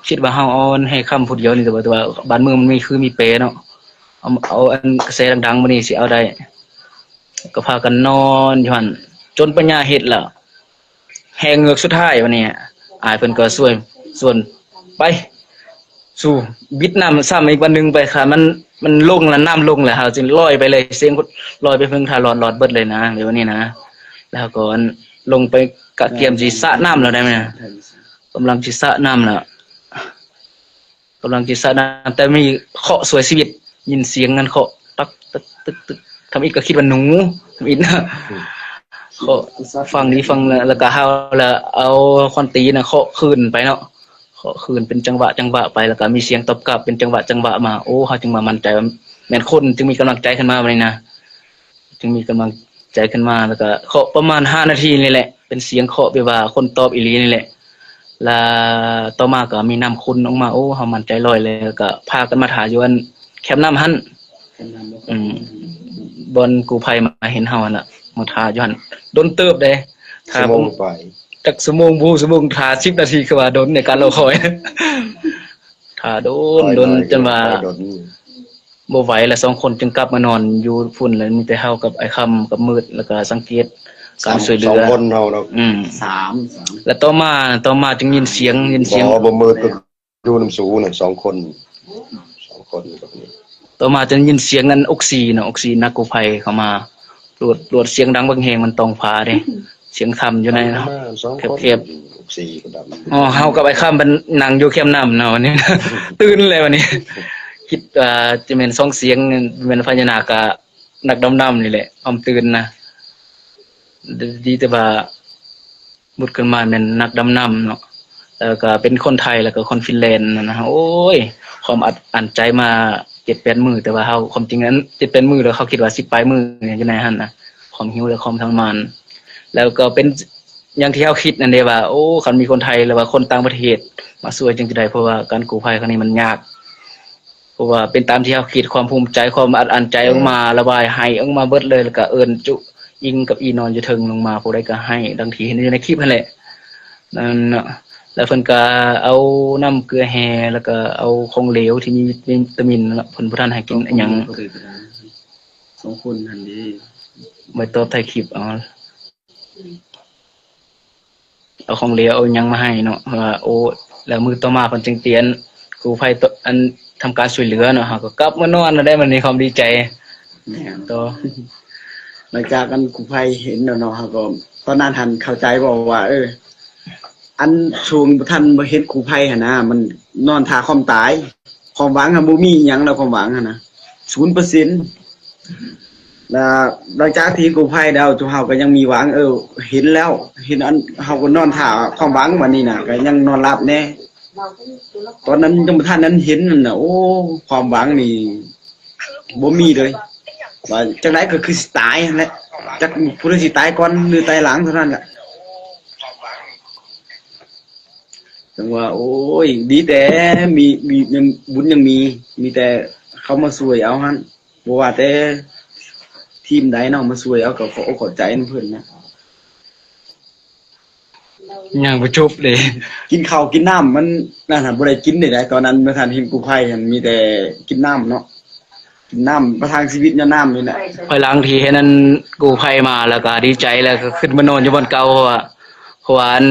ຄິດວ່າເຮົາເອົາອັນໃຫ້ຄຳຜູ້ດຽວນີ້ ແຕ່ວ່າ ແຕ່ວ່າບ້ານເມືອງມັນມີຄືມີແປເນາະ ເອົາ ເອົາອັນກະແສດັງໆ ມື້ນີ້ຊິເອົາໄດ້ ກໍພາກັນນອນຢູ່ຫັ້ນ ຈົນປັນຍາເຮັດລະ ແຮ່ເງືອກສຸດທ້າຍ ບາດນີ້ອ້າຍເພິ່ນກໍຊວນ ຊວນໄປ ສູ້ບິດນ້ຳຊ້ຳອີກວັນໜຶ່ງໄປ ຄັນມັນ ມັນລົງລະ ນ້ຳລົງລະ ເຮົາຈຶ່ງລອຍໄປເລີຍ ເສັງລອຍໄປເພິ່ງທ່າຫຼອດ ຫຼອດເບິດເລີຍນະ ແບບນີ້ນະ ແລ້ວກໍລົງໄປກະກຽມຊິສະນ້ຳແລ້ວໄດ໋ ກຳລັງຊິສະນ້ຳລະ ກຳລັງຊິສະນ້ຳ ແຕ່ມີເຄາະຊ່ວຍຊີວິດ ຍິນສຽງມັນເຄາະ ຕັກ ຕຶກ ຕຶກ ຕຶກ ທຳອິດກໍຄິດວ່າໜູ ທຳອິດນະ ເຄາະ ຟັງດີຟັງ ແລ້ວ ແລ້ວກໍເຮົາລະເອົາຄອນຕີນະເຄາະຄືນໄປເນາະ ເຄາະຄືນເປັນຈັງຫວະ ຈັງຫວະໄປ ແລ້ວກໍມີສຽງຕອບກັບເປັນຈັງຫວະ ຈັງຫວະມາ ໂອ້ ເຮົາຈຶ່ງວ່າໝັ້ນໃຈວ່າແມ່ນຄົນ ຈຶ່ງມີກຳລັງໃຈຂຶ້ນມາບັດນີ້ນະ ຈຶ່ງມີກຳລັງໃຈຂຶ້ນມາ ແລ້ວກໍເຄາະປະມານຫ້ານາທີນີ້ແຫຼະ ເປັນສຽງເຄາະແບບວ່າຄົນຕອບອີ່ຫຼີນີ້ແຫຼະ ລະຕໍ່ມາກໍມີນ້ຳຂຸ່ນອອກມາ ໂອ້ ເຮົາໝັ້ນໃຈລອຍ ແລ້ວກໍພາກັນມາຖ້າຢູ່ອັນແຄມນ້ຳຫັ້ນ ແຄມນ້ຳບໍ່ ອືມ ບ່ອນກູ້ໄພມາເຫັນເຮົາຫັ້ນລະ ມາຖ້າຢູ່ຫັ້ນ ດົນເຕີບເດ້ ຖ້າ ຊົ່ວໂມງປາຍ ຈັກຊົ່ວໂມງບໍ່ຮູ້ ຊົ່ວໂມງ ຖ້າສິບນາທີ ຄືວ່າດົນໃນການລໍຄອຍ ຖ້າດົນ ຖ້າດົນ ຈົນວ່າ ບໍ່ໄຫວລະ ສອງຄົນຈຶ່ງກັບມານອນຢູ່ພຸ້ນ ລະມີແຕ່ເຮົາກັບອ້າຍຄຳກັບມືດ ລະກະສັງເກດການຊ່ວຍເຫຼືອ ສອງຄົນເຮົາເນາະ ອືມ ສາມ ລະຕໍ່ມາ ຕໍ່ມາຈຶ່ງຍິນສຽງ ຍິນສຽງ ບໍ່ ບໍ່ມືດກໍຢູ່ນຳສູນະ ສອງຄົນ ສອງຄົນກັບນີ້ ຕໍ່ມາຈຶ່ງຍິນສຽງອັນອົກຊີນະ ອົກຊີນະ ກູ້ໄພເຂົ້າມາ ລວດ ລວດສຽງດັງບັກແຮງ ມັນຕ້ອງຟ້າເດ້ ສຽງຖ້ຳຢູ່ໃນແຄບໆ ອໍ ເຮົາກັບອ້າຍຄຳມັນນັ່ງຢູ່ແຄມນ້ຳເນາະ ວັນນີ້ຕື່ນແລ້ວ ວັນນີ້ ຄິດວ່າຈະແມ່ນສອງສຽງ ແມ່ນພະຍານາກກະນັກດຳນ້ຳນີ້ແຫຼະ ຄວາມຕື່ນນະ ດີແຕ່ວ່າ ບຸດຂຶ້ນມາແມ່ນນັກດຳນ້ຳເນາະ ແລ້ວກໍເປັນຄົນໄທ ແລ້ວກໍຄົນຟິນແລນນະ ໂອ້ຍ ຄວາມອັດອັ້ນໃຈມາເຈັດແປດມື້ ແຕ່ວ່າເຮົາ ຄວາມຈິງອັນເຈັດແປດມື້ ແລ້ວເຮົາຄິດວ່າສິບປາຍມື້ຢູ່ໃນຫັ້ນນະ ຄວາມຫິວ ແລະ ຄວາມທໍລະມານ ແລ້ວກໍເປັນຢ່າງທີ່ເຮົາຄິດນັ້ນເດ້ວ່າ ໂອ້ ຄັນມີຄົນໄທ ຫຼືວ່າຄົນຕ່າງປະເທດມາຊ່ວຍ ຈຶ່ງຈະໄດ້ ເພາະວ່າການກູ້ໄພຄັ້ງນີ້ມັນຍາກ ເພາະວ່າເປັນຕາມທີ່ເຮົາຄິດ ຄວາມພູມໃຈ ຄວາມອັດອັ້ນໃຈອອກມາ ລະບາຍໄຫ້ອອກມາເບິດເລີຍ ແລ້ວກະເອີ້ນຈຸອິງກັບອີ່ນອນຢູ່ເທິງລົງມາ ຜູ້ໃດກະໄຫ້ ດັ່ງທີ່ເຫັນຢູ່ໃນຄລິບຫັ້ນແຫຼະ ນັ້ນເນາະ ແລ້ວເພິ່ນກະເອົານ້ຳເກືອແຮ່ ແລ້ວກະເອົາຂອງເຫຼວທີ່ມີວິຕາມິນ ເພິ່ນບໍ່ທັນໃຫ້ກິນອີ່ຫຍັງ ສອງຄົນຫັ້ນເດ້ ໄວ້ຕອບທ້າຍຄລິບເອົາ. ເອົາຂອງເຫຼວເອົາຫຍັງມາໃຫ້ເນາະ ວ່າ ໂອ້ ແລ້ວມື້ຕໍ່ມາເພິ່ນຈຶ່ງເປັນກູ້ໄພ ອັນທຳການຊ່ວຍເຫຼືອເນາະ ເຮົາກໍກັບມານອນແລ້ວໄດ໋ ບັດນີ້ຄວາມດີໃຈ ແມ່ນ ຕໍ່ ຫຼັງຈາກອັນກູ້ໄພເຫັນແລ້ວເນາະ ເຮົາກໍ ຕອນນັ້ນຫັ້ນເຂົ້າໃຈບໍ່ວ່າ ເອີ ອັນຊ່ວງບໍ່ທັນບໍ່ເຫັນກູ້ໄພຫັ້ນນະ ມັນນອນຖ້າຄວາມຕາຍ ຄວາມຫວັງຫັ້ນບໍ່ມີອີ່ຫຍັງແລ້ວ ຄວາມຫວັງຫັ້ນນະ ສູນເປີເຊັນ ແລ້ວຫຼັງຈາກທີ່ກູ້ໄພແລ້ວ ຈຸເຮົາກໍຍັງມີຫວັງ ເອີ ເຫັນແລ້ວ ເຫັນອັນ ເຮົາກໍນອນຖ້າຄວາມຫວັງ ບັດນີ້ນະ ກໍຍັງນອນຫຼັບແດ່ ຕອນນັ້ນຍັງບໍ່ທັນນັ້ນເຫັນນັ້ນນະ ໂອ້ ຄວາມຫວັງນີ້ບໍ່ມີເລີຍ ວ່າຈັ່ງໃດກໍຄືຊິຕາຍຫັ້ນແຫຼະ ຈັກຜູ້ໃດຊິຕາຍກ່ອນ ຫຼື ຕາຍຫຼັງເທົ່ານັ້ນແຫຼະ ຈັ່ງວ່າ ໂອ້ຍ ດີແຕ່ມີ ມີ ຍັງ ບຸນຍັງມີ ມີແຕ່ເຂົາມາຊ່ວຍເອົາຫັ້ນ ບໍ່ວ່າແຕ່ທີມໃດເນາະ ມາຊ່ວຍເອົາ ກໍຂໍອົກຂອບໃຈນຳເພິ່ນນະ ຍັງບໍ່ຈົບເດ ກິນເຂົ້າກິນນ້ຳມັນນັ້ນ ບໍ່ໄດ້ກິນໃດໆ ຕອນນັ້ນບໍ່ທັນເຫັນກູ້ໄພຫັ້ນ ມີແຕ່ກິນນ້ຳເນາະ ນ້ຳ ປະທັງຊີວິດຍ້ອນນ້ຳນີ້ແຫຼະ. ພາຍຫຼັງທີ່ເຫັນອັນກູ້ໄພມາ ແລ້ວກໍດີໃຈ ແລ້ວກໍຂຶ້ນມານອນຢູ່ບ່ອນເກົ່າ ເພາະວ່າ ເພາະວ່າອັນ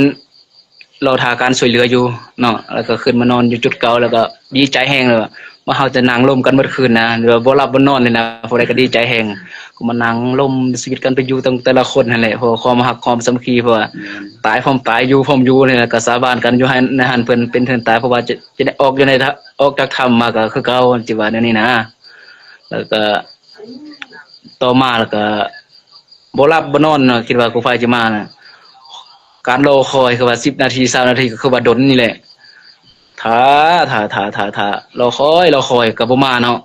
ລໍຖ້າການຊ່ວຍເຫຼືອຢູ່ເນາະ ແລ້ວກໍຂຶ້ນມານອນຢູ່ຈຸດເກົ່າ ແລ້ວກໍດີໃຈແຮງ ແລ້ວວ່າເຮົາຈະນັ່ງລົມກັນໝົດຄືນນະ ແບບວ່າບໍ່ຫຼັບບໍ່ນອນເລີຍນະ ຜູ້ໃດກໍດີໃຈແຮງ ກໍມານັ່ງລົມຊີວິດກັນໄປຢູ່ຕັ້ງແຕ່ລະຄົນຫັ້ນແຫຼະ ເພາະຄວາມຮັກຄວາມສາມັກຄີ ເພາະວ່າ ແມ່ນ ຕາຍພ້ອມຕາຍ ຢູ່ພ້ອມຢູ່ນີ້ແຫຼະ ກໍສາບານກັນຢູ່ໃຫ້ໃນຫັ້ນ ເພິ່ນເປັນເທິງຕາຍ ເພາະວ່າຈະ ຈະໄດ້ອອກຢູ່ໃນ ອອກຈາກຖ້ຳມາກໍຄືເກົ່າ ຊິວ່າແນວນີ້ນະ ແລ້ວກໍ ຕໍ່ມາແລ້ວກໍບໍ່ຫຼັບບໍ່ນອນເນາະ ຄິດວ່າກູ້ໄພຈະມານະ ການລໍຄອຍຄືວ່າສິບນາທີ ຊາວນາທີ ກໍຄືວ່າດົນນີ້ແຫຼະ ຖ້າ ຖ້າ ຖ້າ ຖ້າ ຖ້າ ລໍຄອຍ ລໍຄອຍກໍບໍ່ມາເນາະ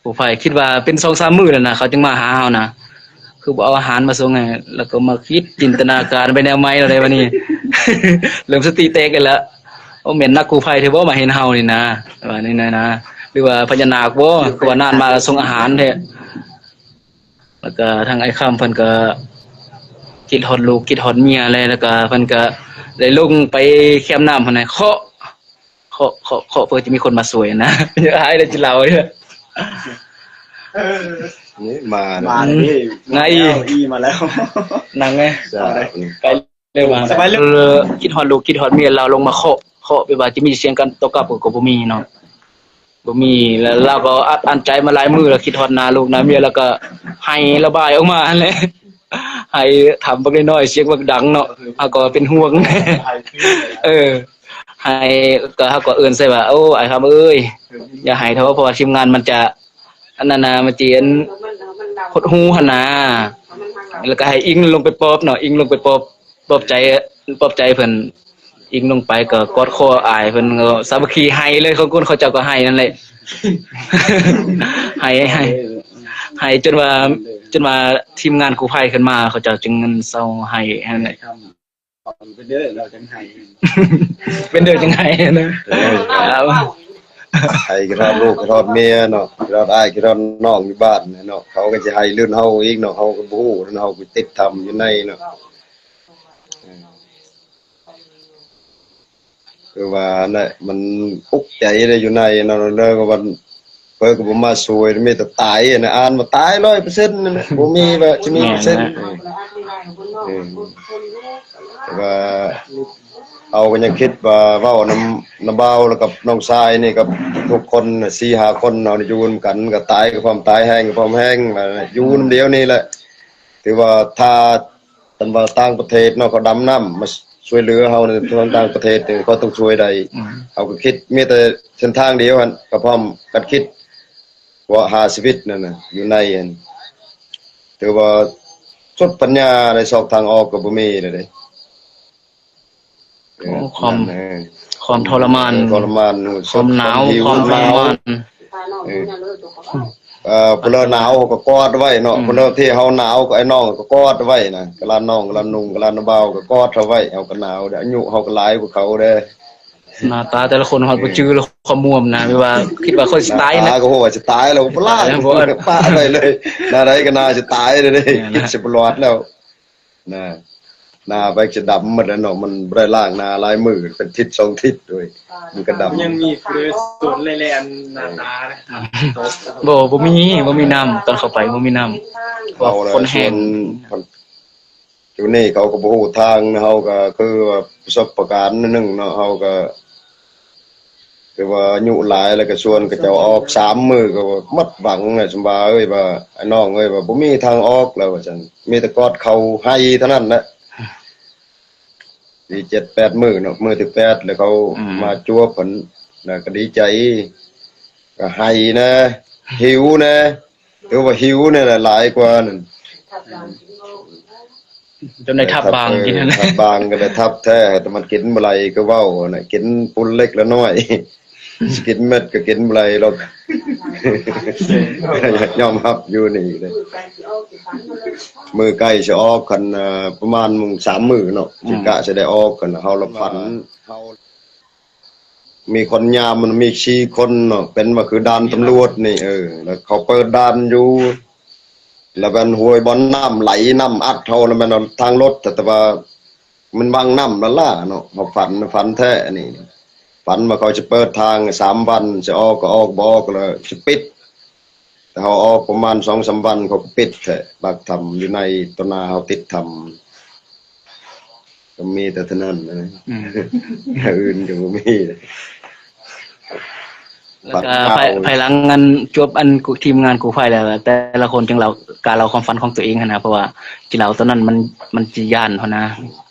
ກູ້ໄພ ຄິດວ່າເປັນສອງສາມມື້ແລ້ວນະ ເຂົາຈຶ່ງມາຫາເຮົານະ ຄືບໍ່ເອົາອາຫານມາສົ່ງໃຫ້ ແລ້ວກໍມາຄິດຈິນຕະນາການໄປແນວໃໝ່ແລ້ວໃດ໋ ບັດນີ້ ເລີ່ມສະຕິແຕກອີກແລ້ວ ໂອ້ ແມ່ນນັກກູ້ໄພແທ້ບໍ່ ມາເຫັນເຮົານີ້ນະ ວ່ານີ້ນະ ຫຼືວ່າພະຍານາກບໍ່ ຄືວ່ານານມາສົ່ງອາຫານແທ້. ແລ້ວກະທາງອ້າຍຄຳເພິ່ນກະຄິດຮອດລູກຄິດຮອດເມຍແຫຼະ ແລ້ວກະເພິ່ນກະໄດ້ລົງໄປແຄມນ້ຳຫັ້ນນະ ເຄາະ ເຄາະ ເຄາະ ເຄາະ ເພື່ອຈະມີຄົນມາຊ່ວຍນະ ອາຍໄດ້ຊິເລົ່າເດີ ນີ້ມາ ມາເດ້ ມາອີກ ອີ່ມາແລ້ວ ນັ່ງແນ່ ສະບາຍດີ ໄປ ເລີ່ມມາ ສະບາຍເລີຍ ຄິດຮອດລູກຄິດຮອດເມຍ ລາວລົງມາເຄາະ ເຄາະແບບວ່າຈະມີສຽງກັນຕອບກັບກໍບໍ່ມີເນາະ ບໍ່ມີ ແລ້ວລາວກໍອັດອັ້ນໃຈມາຫຼາຍມື້ແລ້ວ ຄິດຮອດໜ້າລູກໜ້າເມຍ ແລ້ວກໍໄຫ້ລະບາຍອອກມາຫັ້ນແຫຼະ ໄຫ້ຖາມບັກນ້ອຍໆ ສຽງບັກດັງເນາະ ເຮົາກໍເປັນຫ່ວງ ເອີ ໄຫ້ ກໍເຮົາກໍເອີ້ນໃສ່ວ່າ ໂອ້ ອ້າຍຄຳເອີຍ ຢ່າໄຫ້ເຖາະ ເພາະວ່າທີມງານມັນຈະ ອັນນັ້ນນະ ມັນຈະອັນ ຫົດຫູ່ຫັ້ນນາ ແລ້ວກໍໃຫ້ອີ່ງລົງໄປປອບເນາະ ອີ່ງລົງໄປປອບ ປອບໃຈ ປອບໃຈເພິ່ນ ອີ່ງລົງໄປກໍກອດຄໍອ້າຍເພິ່ນ ກໍສາມັກຄີໄຫ້ເລີຍ ຂອງຄົນເຂົາເຈົ້າກໍໄຫ້ນັ້ນແຫຼະ ໄຫ້ ໄຫ້ ໄຫ້ຈົນວ່າ ຈົນວ່າທີມງານກູ້ໄພຂຶ້ນມາ ເຂົາເຈົ້າຈຶ່ງເຊົາໄຫ້ຫັ້ນແຫຼະ. ເປັນເດີລາວຈັ່ງໄຫ້ ເປັນເດີຈັ່ງໄຫ້ນະ ເອີ ໄຫ້ຄິດຮອດລູກຄິດຮອດເມຍເນາະ ຄິດຮອດອ້າຍຄິດຮອດນ້ອງຢູ່ບ້ານເນາະ ເຂົາກໍຊິໄຫ້ລື່ນເຮົາອີກເນາະ ເຮົາກໍບໍ່ຮູ້ເນາະ ເຮົາກໍຕິດຖ້ຳຢູ່ໃນເນາະ ເອີ ຄືວ່າຫັ້ນແຫຼະ ມັນອຸກໃຈເດ້ຢູ່ໃນເນາະ ແລ້ວກໍວ່າ ເພິ່ນກໍບໍ່ມາຊ່ວຍ ມີແຕ່ຕາຍຫັ້ນນະ ອ່ານວ່າຕາຍຮ້ອຍເປີເຊັນນັ້ນນະ ບໍ່ມີວ່າຈະມີເປີເຊັນ ເອີ ແຕ່ວ່າເຮົາກໍຍັງຄິດວ່າເວົ້ານຳ ນຳບ່າວ ແລ້ວກັບນ້ອງຊາຍນີ້ ກັບທຸກຄົນນະ ສີ່ຫ້າຄົນ ເຮົາຢູ່ນຳກັນ ກໍຕາຍກໍພ້ອມຕາຍ ແຫ້ງກໍພ້ອມແຫ້ງ ວ່າຢູ່ນຳດຽວນີ້ແຫຼະ ຖືວ່າຖ້າ ຄັນວ່າຕ່າງປະເທດເນາະ ເຂົາດຳນ້ຳມາຊ່ວຍເຫຼືອເຮົາໃນທາງຕ່າງປະເທດ ເຂົາຕ້ອງຊ່ວຍໄດ້ ເຮົາກໍຄິດມີແຕ່ເສັ້ນທາງດຽວຫັ້ນ ກໍພ້ອມກັນຄິດ ເພາະວ່າຫາຊີວິດນັ້ນນະ ຢູ່ໃນຫັ້ນ ຖືວ່າສຸດປັນຍາ ໃນຊອກທາງອອກກໍບໍ່ມີແລ້ວເດ້ ເອີ ໂອ້ ຄວາມ ນັ້ນ ເອີ ຄວາມທໍລະມານ ເອີ ທໍລະມານ ຄວາມໜາວ ຄວາມທໍລະມານ ເອີ ເອີ ຜູ້ເລີໜາວເຮົາກໍກອດໄວ້ເນາະ ຜູ້ເລີທີ່ເຮົາໜາວກໍໄອ້ນ້ອງກໍກອດໄວ້ນະ ກະລານນ້ອງກະລານໜຸ່ມກະລານບ່າວກໍກອດເຮົາໄວ້ ເຮົາກໍໜາວເດ້ ອາຍຸເຮົາກໍຫຼາຍກວ່າເຂົາເດ້ ໜ້າຕາແຕ່ລະຄົນຮອດບໍ່ຈື່ລະ ຄວາມມ່ວນນະ ແບບວ່າຄິດວ່າຂ້ອຍຊິຕາຍນະ ໜ້າຕາກໍຮູ້ວ່າຊິຕາຍແລ້ວ ບໍ່ລາກ ປະໄວ້ເລີຍ ໜ້າໃດກໍໜ້າຊິຕາຍເລີຍເດ້ ຄິດຊິບໍ່ລອດແລ້ວ. ນະ ໜ້າໄປຈະດຳໝົດແລ້ວເນາະ ມັນບໍ່ໄດ້ລ້າງໜ້າຫຼາຍມື້ ເປັນທິດສອງທິດເວີຍ ມັນກໍດຳ ຍັງມີຜູ້ໃດສົນແລະອັນໜ້າຕານະ ບໍ່ ບໍ່ມີ ບໍ່ມີນ້ຳ ຕອນເຂົ້າໄປບໍ່ມີນ້ຳ ເພາະວ່າຄົນແຫ້ງ ຢູ່ນີ້ເຂົາກໍບໍ່ຮູ້ທາງ ເຮົາກໍຄືວ່າປະສົບປະການໜຶ່ງເນາະ ເຮົາກໍ ແຕ່ວ່າອາຍຸຫຼາຍແລ້ວກໍຊວນເຂົາເຈົ້າອອກສາມມື້ກໍໝົດຫວັງແລ້ວ ສຳບາເອີຍ ວ່າ ອ້າຍນ້ອງເອີຍ ວ່າບໍ່ມີທາງອອກແລ້ວວ່າຊັ້ນ ມີແຕ່ກອດເຂົ່າໄຫ້ເທົ່ານັ້ນແຫຼະ ດີເຈັດແປດມື້ເນາະ ມື້ທີແປດແລ້ວເຂົາ ອືມ ມາຈວບເພິ່ນ ແລ້ວກໍດີໃຈ ກໍໄຫ້ແດ່ ຫິວແດ່ ຖືວ່າຫິວນີ້ແຫຼະຫຼາຍກວ່ານັ້ນ ຈົນໄດ້ທັບບາງ ເອີ ກິນຫັ້ນ ທັບບາງກໍໄດ້ທັບແທ້ ແຕ່ມັນກິນບໍ່ໄຫຼ ຄືເວົ້າຫັ້ນນະ ກິນປຸນເລັກລະນ້ອຍ ຊິກິນເມັດກໍກິນບໍ່ໄຫຼດອກ ຍອມຮັບຢູ່ນີ້ເດ້ ມື້ໃກ້ຊິອອກ ຄັນ ເອີ ປະມານສາມມື້ເນາະ ອືມ ຊິກະຊິໄດ້ອອກ ຄັນເຮົາລະຝັນ ເຮົາ ມີຄົນຍາມ ມັນມີສີ່ຄົນເນາະ ເປັນວ່າຄືດ່ານຕຳຫຼວດນີ້ ເອີ ແລ້ວເຂົາເປີດດ່ານຢູ່ ແລ້ວແມ່ນຫ້ວຍບ່ອນນ້ຳໄຫຼ ນ້ຳອັດເຮົາ ແລ້ວແມ່ນທາງລົດ ແຕ່ວ່າມັນວັງນ້ຳນັ້ນລະເນາະ ເຮົາຝັນ ຝັນແທ້ອັນນີ້ ຝັນວ່າເຂົາຈະເປີດທາງສາມວັນ ຊິອອກກໍອອກ ບໍ່ອອກແລ້ວຊິປິດ ເຮົາອອກປະມານສອງສາມວັນ ເຂົາກໍປິດແທ້ ປາກຖ້ຳຢູ່ໃນຕໍ່ໜ້າເຮົາຕິດຖ້ຳ ກໍມີແຕ່ເທົ່ານັ້ນນະ ອືມ ແນວອື່ນກໍບໍ່ມີ. ແລ້ວກໍພາຍ ພາຍຫຼັງອັນ ຈົບອັນ ກູ ທີມງານກູ້ໄພແລ້ວ ແຕ່ລະຄົນຈຶ່ງເລົ່າ ກາເລົ່າຄວາມຝັນຂອງຕົວເອງຫັ້ນນະ ເພາະວ່າຊິເລົ່າຕອນນັ້ນມັນ ມັນຊິຢ້ານຫັ້ນນະ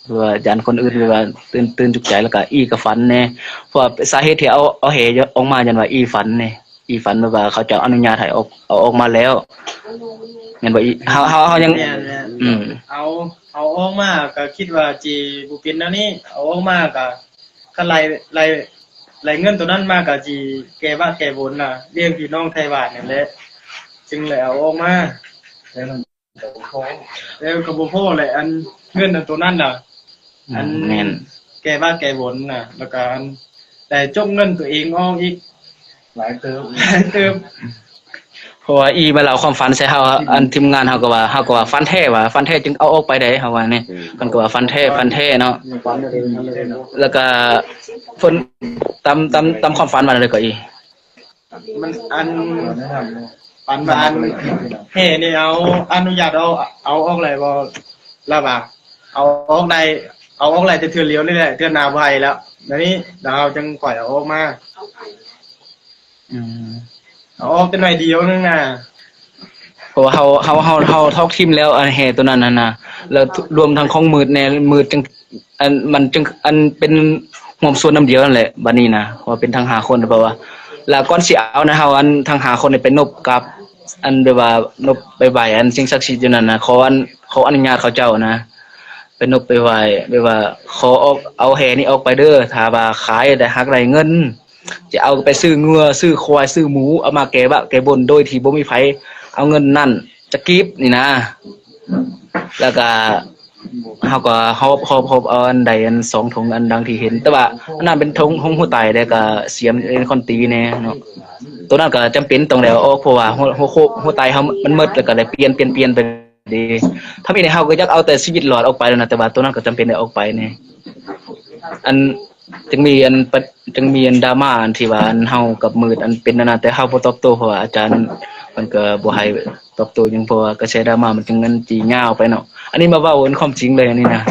ເພາະວ່າຢ້ານຄົນອື່ນ ຫຼືວ່າຕື່ນ ຕື່ນຕົກໃຈ ແລ້ວກໍອີ່ກໍຝັນແດ່ ເພາະວ່າສາເຫດທີ່ເອົາ ເອົາແຫອອກມາ ຍ້ອນວ່າອີ່ຝັນແດ່ ອີ່ຝັນແບບວ່າເຂົາເຈົ້າອະນຸຍາດໃຫ້ອອກ ເອົາອອກມາແລ້ວ ແມ່ນບໍ່ອີ່ ເຮົາ ເຮົາ ເຮົາຍັງ ແມ່ນໆ ອືມ ເອົາ ເອົາອອກມາກໍຄິດວ່າຊິບໍ່ເປັນແນວນີ້ ເອົາອອກມາກໍ ຄັນໄລ່ ໄລ່ ໄລ່ເງິນໂຕນັ້ນມາກໍຊິແກ້ວາດແກ້ບົນນະ ລ້ຽງພີ່ນ້ອງໄທບ້ານນັ້ນແຫຼະ ຈຶ່ງໄດ້ເອົາອອກມາ ແລ້ວກໍບໍ່ພໍແຫຼະ ອັນເງິນອັນໂຕນັ້ນນະ ອືມ ອັນ ແມ່ນ ແກ້ວາດແກ້ບົນນະ ແລ້ວກໍອັນໄດ້ຈົກເງິນຕົວເອງອອກອີກ ຫຼາຍເຕີບ ຫຼາຍເຕີບ ເພາະວ່າອີ່ມາເລົ່າຄວາມຝັນໃສ່ເຮົາ ອັນທີມງານເຮົາກໍວ່າ ເຮົາກໍວ່າຝັນແທ້ວ່າ ຝັນແທ້ຈຶ່ງເອົາອອກໄປໄດ້ ເຮົາວ່ານີ້ ເພິ່ນກໍວ່າຝັນແທ້ ຝັນແທ້ເນາະ ແລ້ວກໍເພິ່ນຕາມ ຕາມ ຕາມຄວາມຝັນວ່າແນວໃດກໍອີ່ ມັນ ອັນ ປານວ່າ ອັນ ແຫ່ນີ້ເອົາ ອະນຸຍາດເອົາ ເອົາອອກໄດ້ບໍ່ ລະວ່າ ເອົາອອກໄດ້ ເອົາອອກໄດ້ແຕ່ເທື່ອດຽວນີ້ແຫຼະ ເທື່ອໜ້າບໍ່ໃຫ້ແລ້ວ ດຽວນີ້ລາວຈຶ່ງຄ່ອຍເອົາອອກມາ ອືມ ເອົາອອກແຕ່ໜ້ອຍດຽວໜຶ່ງນະ ເພາະວ່າເຮົາ ເຮົາ ເຮົາ ເຮົາຖອກຖິ້ມແລ້ວ ອັນແຫ່ໂຕນັ້ນຫັ້ນນະ ແລ້ວລວມທັງຂອງມືດແດ່ ມືດຈຶ່ງ ອັນ ມັນຈຶ່ງ ອັນເປັນຮ່ວມສ່ວນນຳດຽວນັ້ນແຫຼະ ບາດນີ້ນະ ເພາະວ່າເປັນທັງຫ້າຄົນ ເພາະວ່າ ແລ້ວກ່ອນຊິເອົານະ ເຮົາ ອັນ ທັງຫ້າຄົນນີ້ໄປນົບກັບ ອັນ ແບບວ່ານົບໄປໄຫວ້ ອັນ ສິ່ງສັກສິດຢູ່ນັ້ນນະ ຂໍ ອັນ ຂໍອະນຸຍາດເຂົາເຈົ້ານະ ໄປນົບໄປໄຫວ້ ແບບວ່າຂໍອອກ ເອົາແຫ່ນີ້ອອກໄປເດີ ຖ້າວ່າຂາຍໄດ້ ຫາກໄດ້ເງິນ ຈະເອົາໄປຊື້ງົວ ຊື້ຄວາຍ ຊື້ໝູ ເອົາມາແກ້ວາດແກ້ບົນ ໂດຍທີ່ບໍ່ມີໃຜເອົາເງິນນັ້ນຈັກກີບນີ້ນະ ແລ້ວກະເຮົາກໍຫອບ ຫອບ ຫອບເອົາອັນໃດອັນສອງຖົງ ອັນດັ່ງທີ່ເຫັນ ແຕ່ວ່າອັນນັ້ນເປັນຖົງຫົວຕາຍ ແລ້ວກະສຽມເປັນຄອນຕີແດ່ເນາະ ໂຕນັ້ນກໍຈຳເປັນຕ້ອງໄດ້ເອົາອອກ ເພາະວ່າຫົວ ຫົວ ຫົວຕາຍເຮົາມັນໝົດ ແລ້ວກໍໄດ້ປ່ຽນ ປ່ຽນ ປ່ຽນໄປເດ້ ທຳອິດເຮົາກໍຢາກເອົາແຕ່ຊີວິດລອດອອກໄປແລ້ວນະ ແຕ່ວ່າໂຕນັ້ນກໍຈຳເປັນໄດ້ອອກໄປແດ່ ອັນ ຈຶ່ງມີອັນປະ ຈຶ່ງມີອັນດຣາມາອັນທີ່ວ່າອັນເຮົາກັບມືດອັນເປັນອັນນັ້ນ ແຕ່ເຮົາບໍ່ຕອບໂຕ້ ເພາະວ່າອາຈານເພິ່ນກໍບໍ່ໃຫ້ຕອບໂຕ້ຫຍັງ ເພາະວ່າກະແສດຣາມາມັນຈຶ່ງອັນຈີຍາວໄປເນາະ ອັນນີ້ມາເວົ້າອັນຄວາມຈິງເລີຍ ອັນນີ້ນະ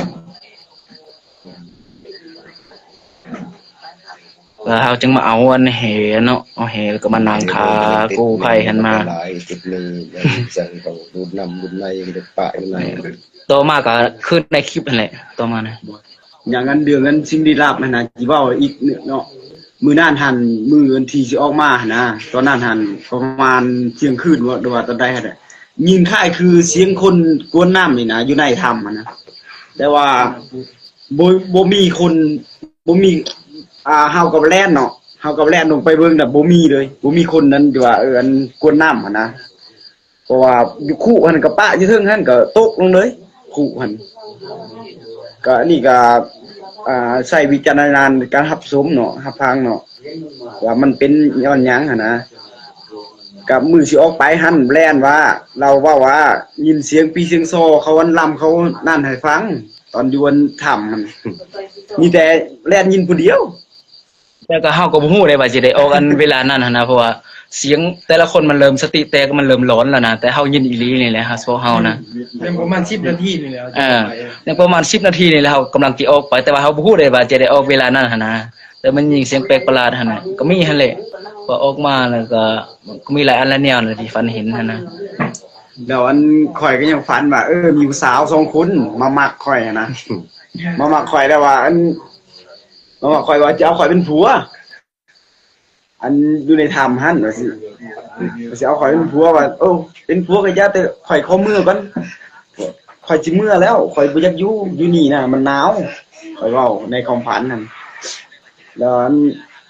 ແລ້ວເຮົາຈຶ່ງມາເອົາອັນແຫເນາະ ເອົາແຫແລ້ວກໍມານັ່ງຖ້າກູ້ໄພຫັ້ນມາ ຫຼາຍຈຸດໜຶ່ງ ຈັ່ງເຂົາດູດນ້ຳດູດໃນ ມັນຈະປະຢູ່ໃນ ຕໍ່ມາກໍຄືໃນຄລິບຫັ້ນແຫຼະ ຕໍ່ມານະ ຢ່າງອັນເລື່ອງອັນສິ່ງລີ້ລັບຫັ້ນນະ ຊິເວົ້າອີກເນາະ ມື້ນັ້ນຫັ້ນ ມື້ອັນທີ່ຊິອອກມາຫັ້ນນະ ຕອນນັ້ນຫັ້ນປະມານທ່ຽງຄືນບໍ່ ຫຼືວ່າຕອນໃດຫັ້ນແຫຼະ ຍິນຄ້າຍຄືສຽງຄົນກວນນ້ຳນີ້ນະ ຢູ່ໃນຖ້ຳຫັ້ນນະ ແຕ່ວ່າບໍ່ ບໍ່ມີຄົນ ບໍ່ມີ ອ່າ ເຮົາກໍແລ່ນເນາະ ເຮົາກໍແລ່ນລົງໄປເບິ່ງນະ ບໍ່ມີເລີຍ ບໍ່ມີຄົນນັ້ນທີ່ວ່າ ເອີ ອັນກວນນ້ຳຫັ້ນນະ ເພາະວ່າຢູ່ຄຸຫັ້ນກໍປະຢູ່ເທິງຫັ້ນກໍຕົກລົງເລີຍ ຄຸຫັ້ນ ກໍອັນນີ້ກໍ ອ່າ ໃຊ້ວິຈາລະນະຍານໃນການຮັບຊົມເນາະ ຮັບຟັງເນາະ ວ່າມັນເປັນຍ້ອນຫຍັງຫັ້ນນະ ກັບມື້ຊິອອກໄປຫັ້ນແລ່ນວ່າ ລາວເວົ້າວ່າຍິນສຽງປີສຽງຊໍເຂົາອັນລຳເຂົານັ້ນໃຫ້ຟັງ ຕອນຢູ່ອັນຖ້ຳຫັ້ນ ມີແຕ່ແລ່ນຍິນຜູ້ດຽວ. ແຕ່ກໍເຮົາກໍບໍ່ຮູ້ເດ້ວ່າຊິໄດ້ອອກອັນເວລານັ້ນຫັ້ນນະ ເພາະວ່າສຽງແຕ່ລະຄົນມັນເລີ່ມສະຕິແຕກ ມັນເລີ່ມຫຼອນແລ້ວນະ ແຕ່ເຮົາຍິນອີ່ຫຼີນີ້ແຫຼະ ພວກເຮົານະ ຍັງປະມານສິບນາທີນີ້ແຫຼະ ເອີ ຍັງປະມານສິບນາທີນີ້ແຫຼະ ເຮົາກຳລັງຊິອອກໄປ ແຕ່ວ່າເຮົາບໍ່ຮູ້ເດ້ວ່າຈະໄດ້ອອກເວລານັ້ນຫັ້ນນະ ແຕ່ມັນຍິນສຽງແປກປະຫຼາດຫັ້ນນະ ກໍມີຫັ້ນແຫຼະ ພໍອອກມາແລ້ວກໍ ກໍມີຫຼາຍອັນຫຼາຍແນວນະທີ່ຝັນເຫັນຫັ້ນນະ ແລ້ວອັນຂ້ອຍກໍຍັງຝັນວ່າ ເອີ ມີຜູ້ສາວສອງຄົນມາມັກຂ້ອຍຫັ້ນນະ ມາມັກຂ້ອຍແລ້ວວ່າ ອັນ ມາວ່າຂ້ອຍວ່າຈະເອົາຂ້ອຍເປັນຜົວ ອັນຢູ່ໃນຖ້ຳຫັ້ນ ວ່າຊິ ວ່າຊິເອົາຂ້ອຍເປັນຜົວ ວ່າ ໂອ້ ເປັນຜົວກໍຢ່າ ແຕ່ຂ້ອຍຂໍເມືອກ່ອນ ຂ້ອຍຊິເມືອແລ້ວ ຂ້ອຍບໍ່ຢາກຢູ່ ຢູ່ນີ້ນະມັນໜາວ ຂ້ອຍເວົ້າໃນຄວາມຝັນຫັ້ນ ແລ້ວອັນ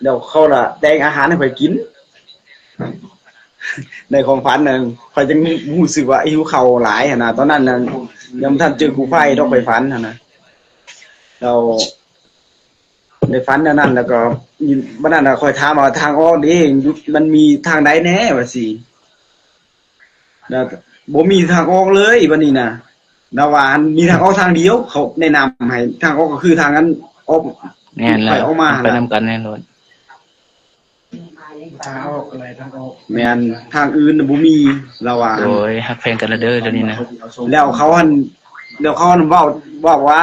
ແລ້ວເຂົາລະແຕ່ງອາຫານໃຫ້ຂ້ອຍກິນ ໃນຄວາມຝັນນັ້ນ ຂ້ອຍຈຶ່ງຮູ້ສຶກວ່າຫິວເຂົ້າຫຼາຍຫັ້ນນະ ຕອນນັ້ນນະ ຍັງບໍ່ທັນເຈີກູ້ໄພດອກ ຂ້ອຍຝັນຫັ້ນນະ ແລ້ວ ໃນຝັນແນວນັ້ນ ແລ້ວກໍບາດນັ້ນນະ ຂ້ອຍຖາມວ່າ ທາງອອກເດ້ ຢູ່ ມັນມີທາງໃດແດ່ ວ່າຊີ້ ແລ້ວບໍ່ມີທາງອອກເລີຍ ບາດນີ້ນະ ລາວວ່າ ມີທາງອອກທາງດຽວ ເຂົາແນະນຳໃຫ້ ທາງອອກກໍຄືທາງອັນອອກ ແມ່ນແລ້ວ ໄປອອກມາ ໄປນຳກັນແນ່ນອນ. ທາງອອກ ແມ່ນ ທາງອື່ນບໍ່ມີ ລາວວ່າ. ໂດຍ ຮັກແພງກັນລະເດີ ດຽວນີ້ນະ. ແລ້ວເຂົາຫັ້ນ ແລ້ວເຂົາຫັ້ນເວົ້າ ເວົ້າວ່າ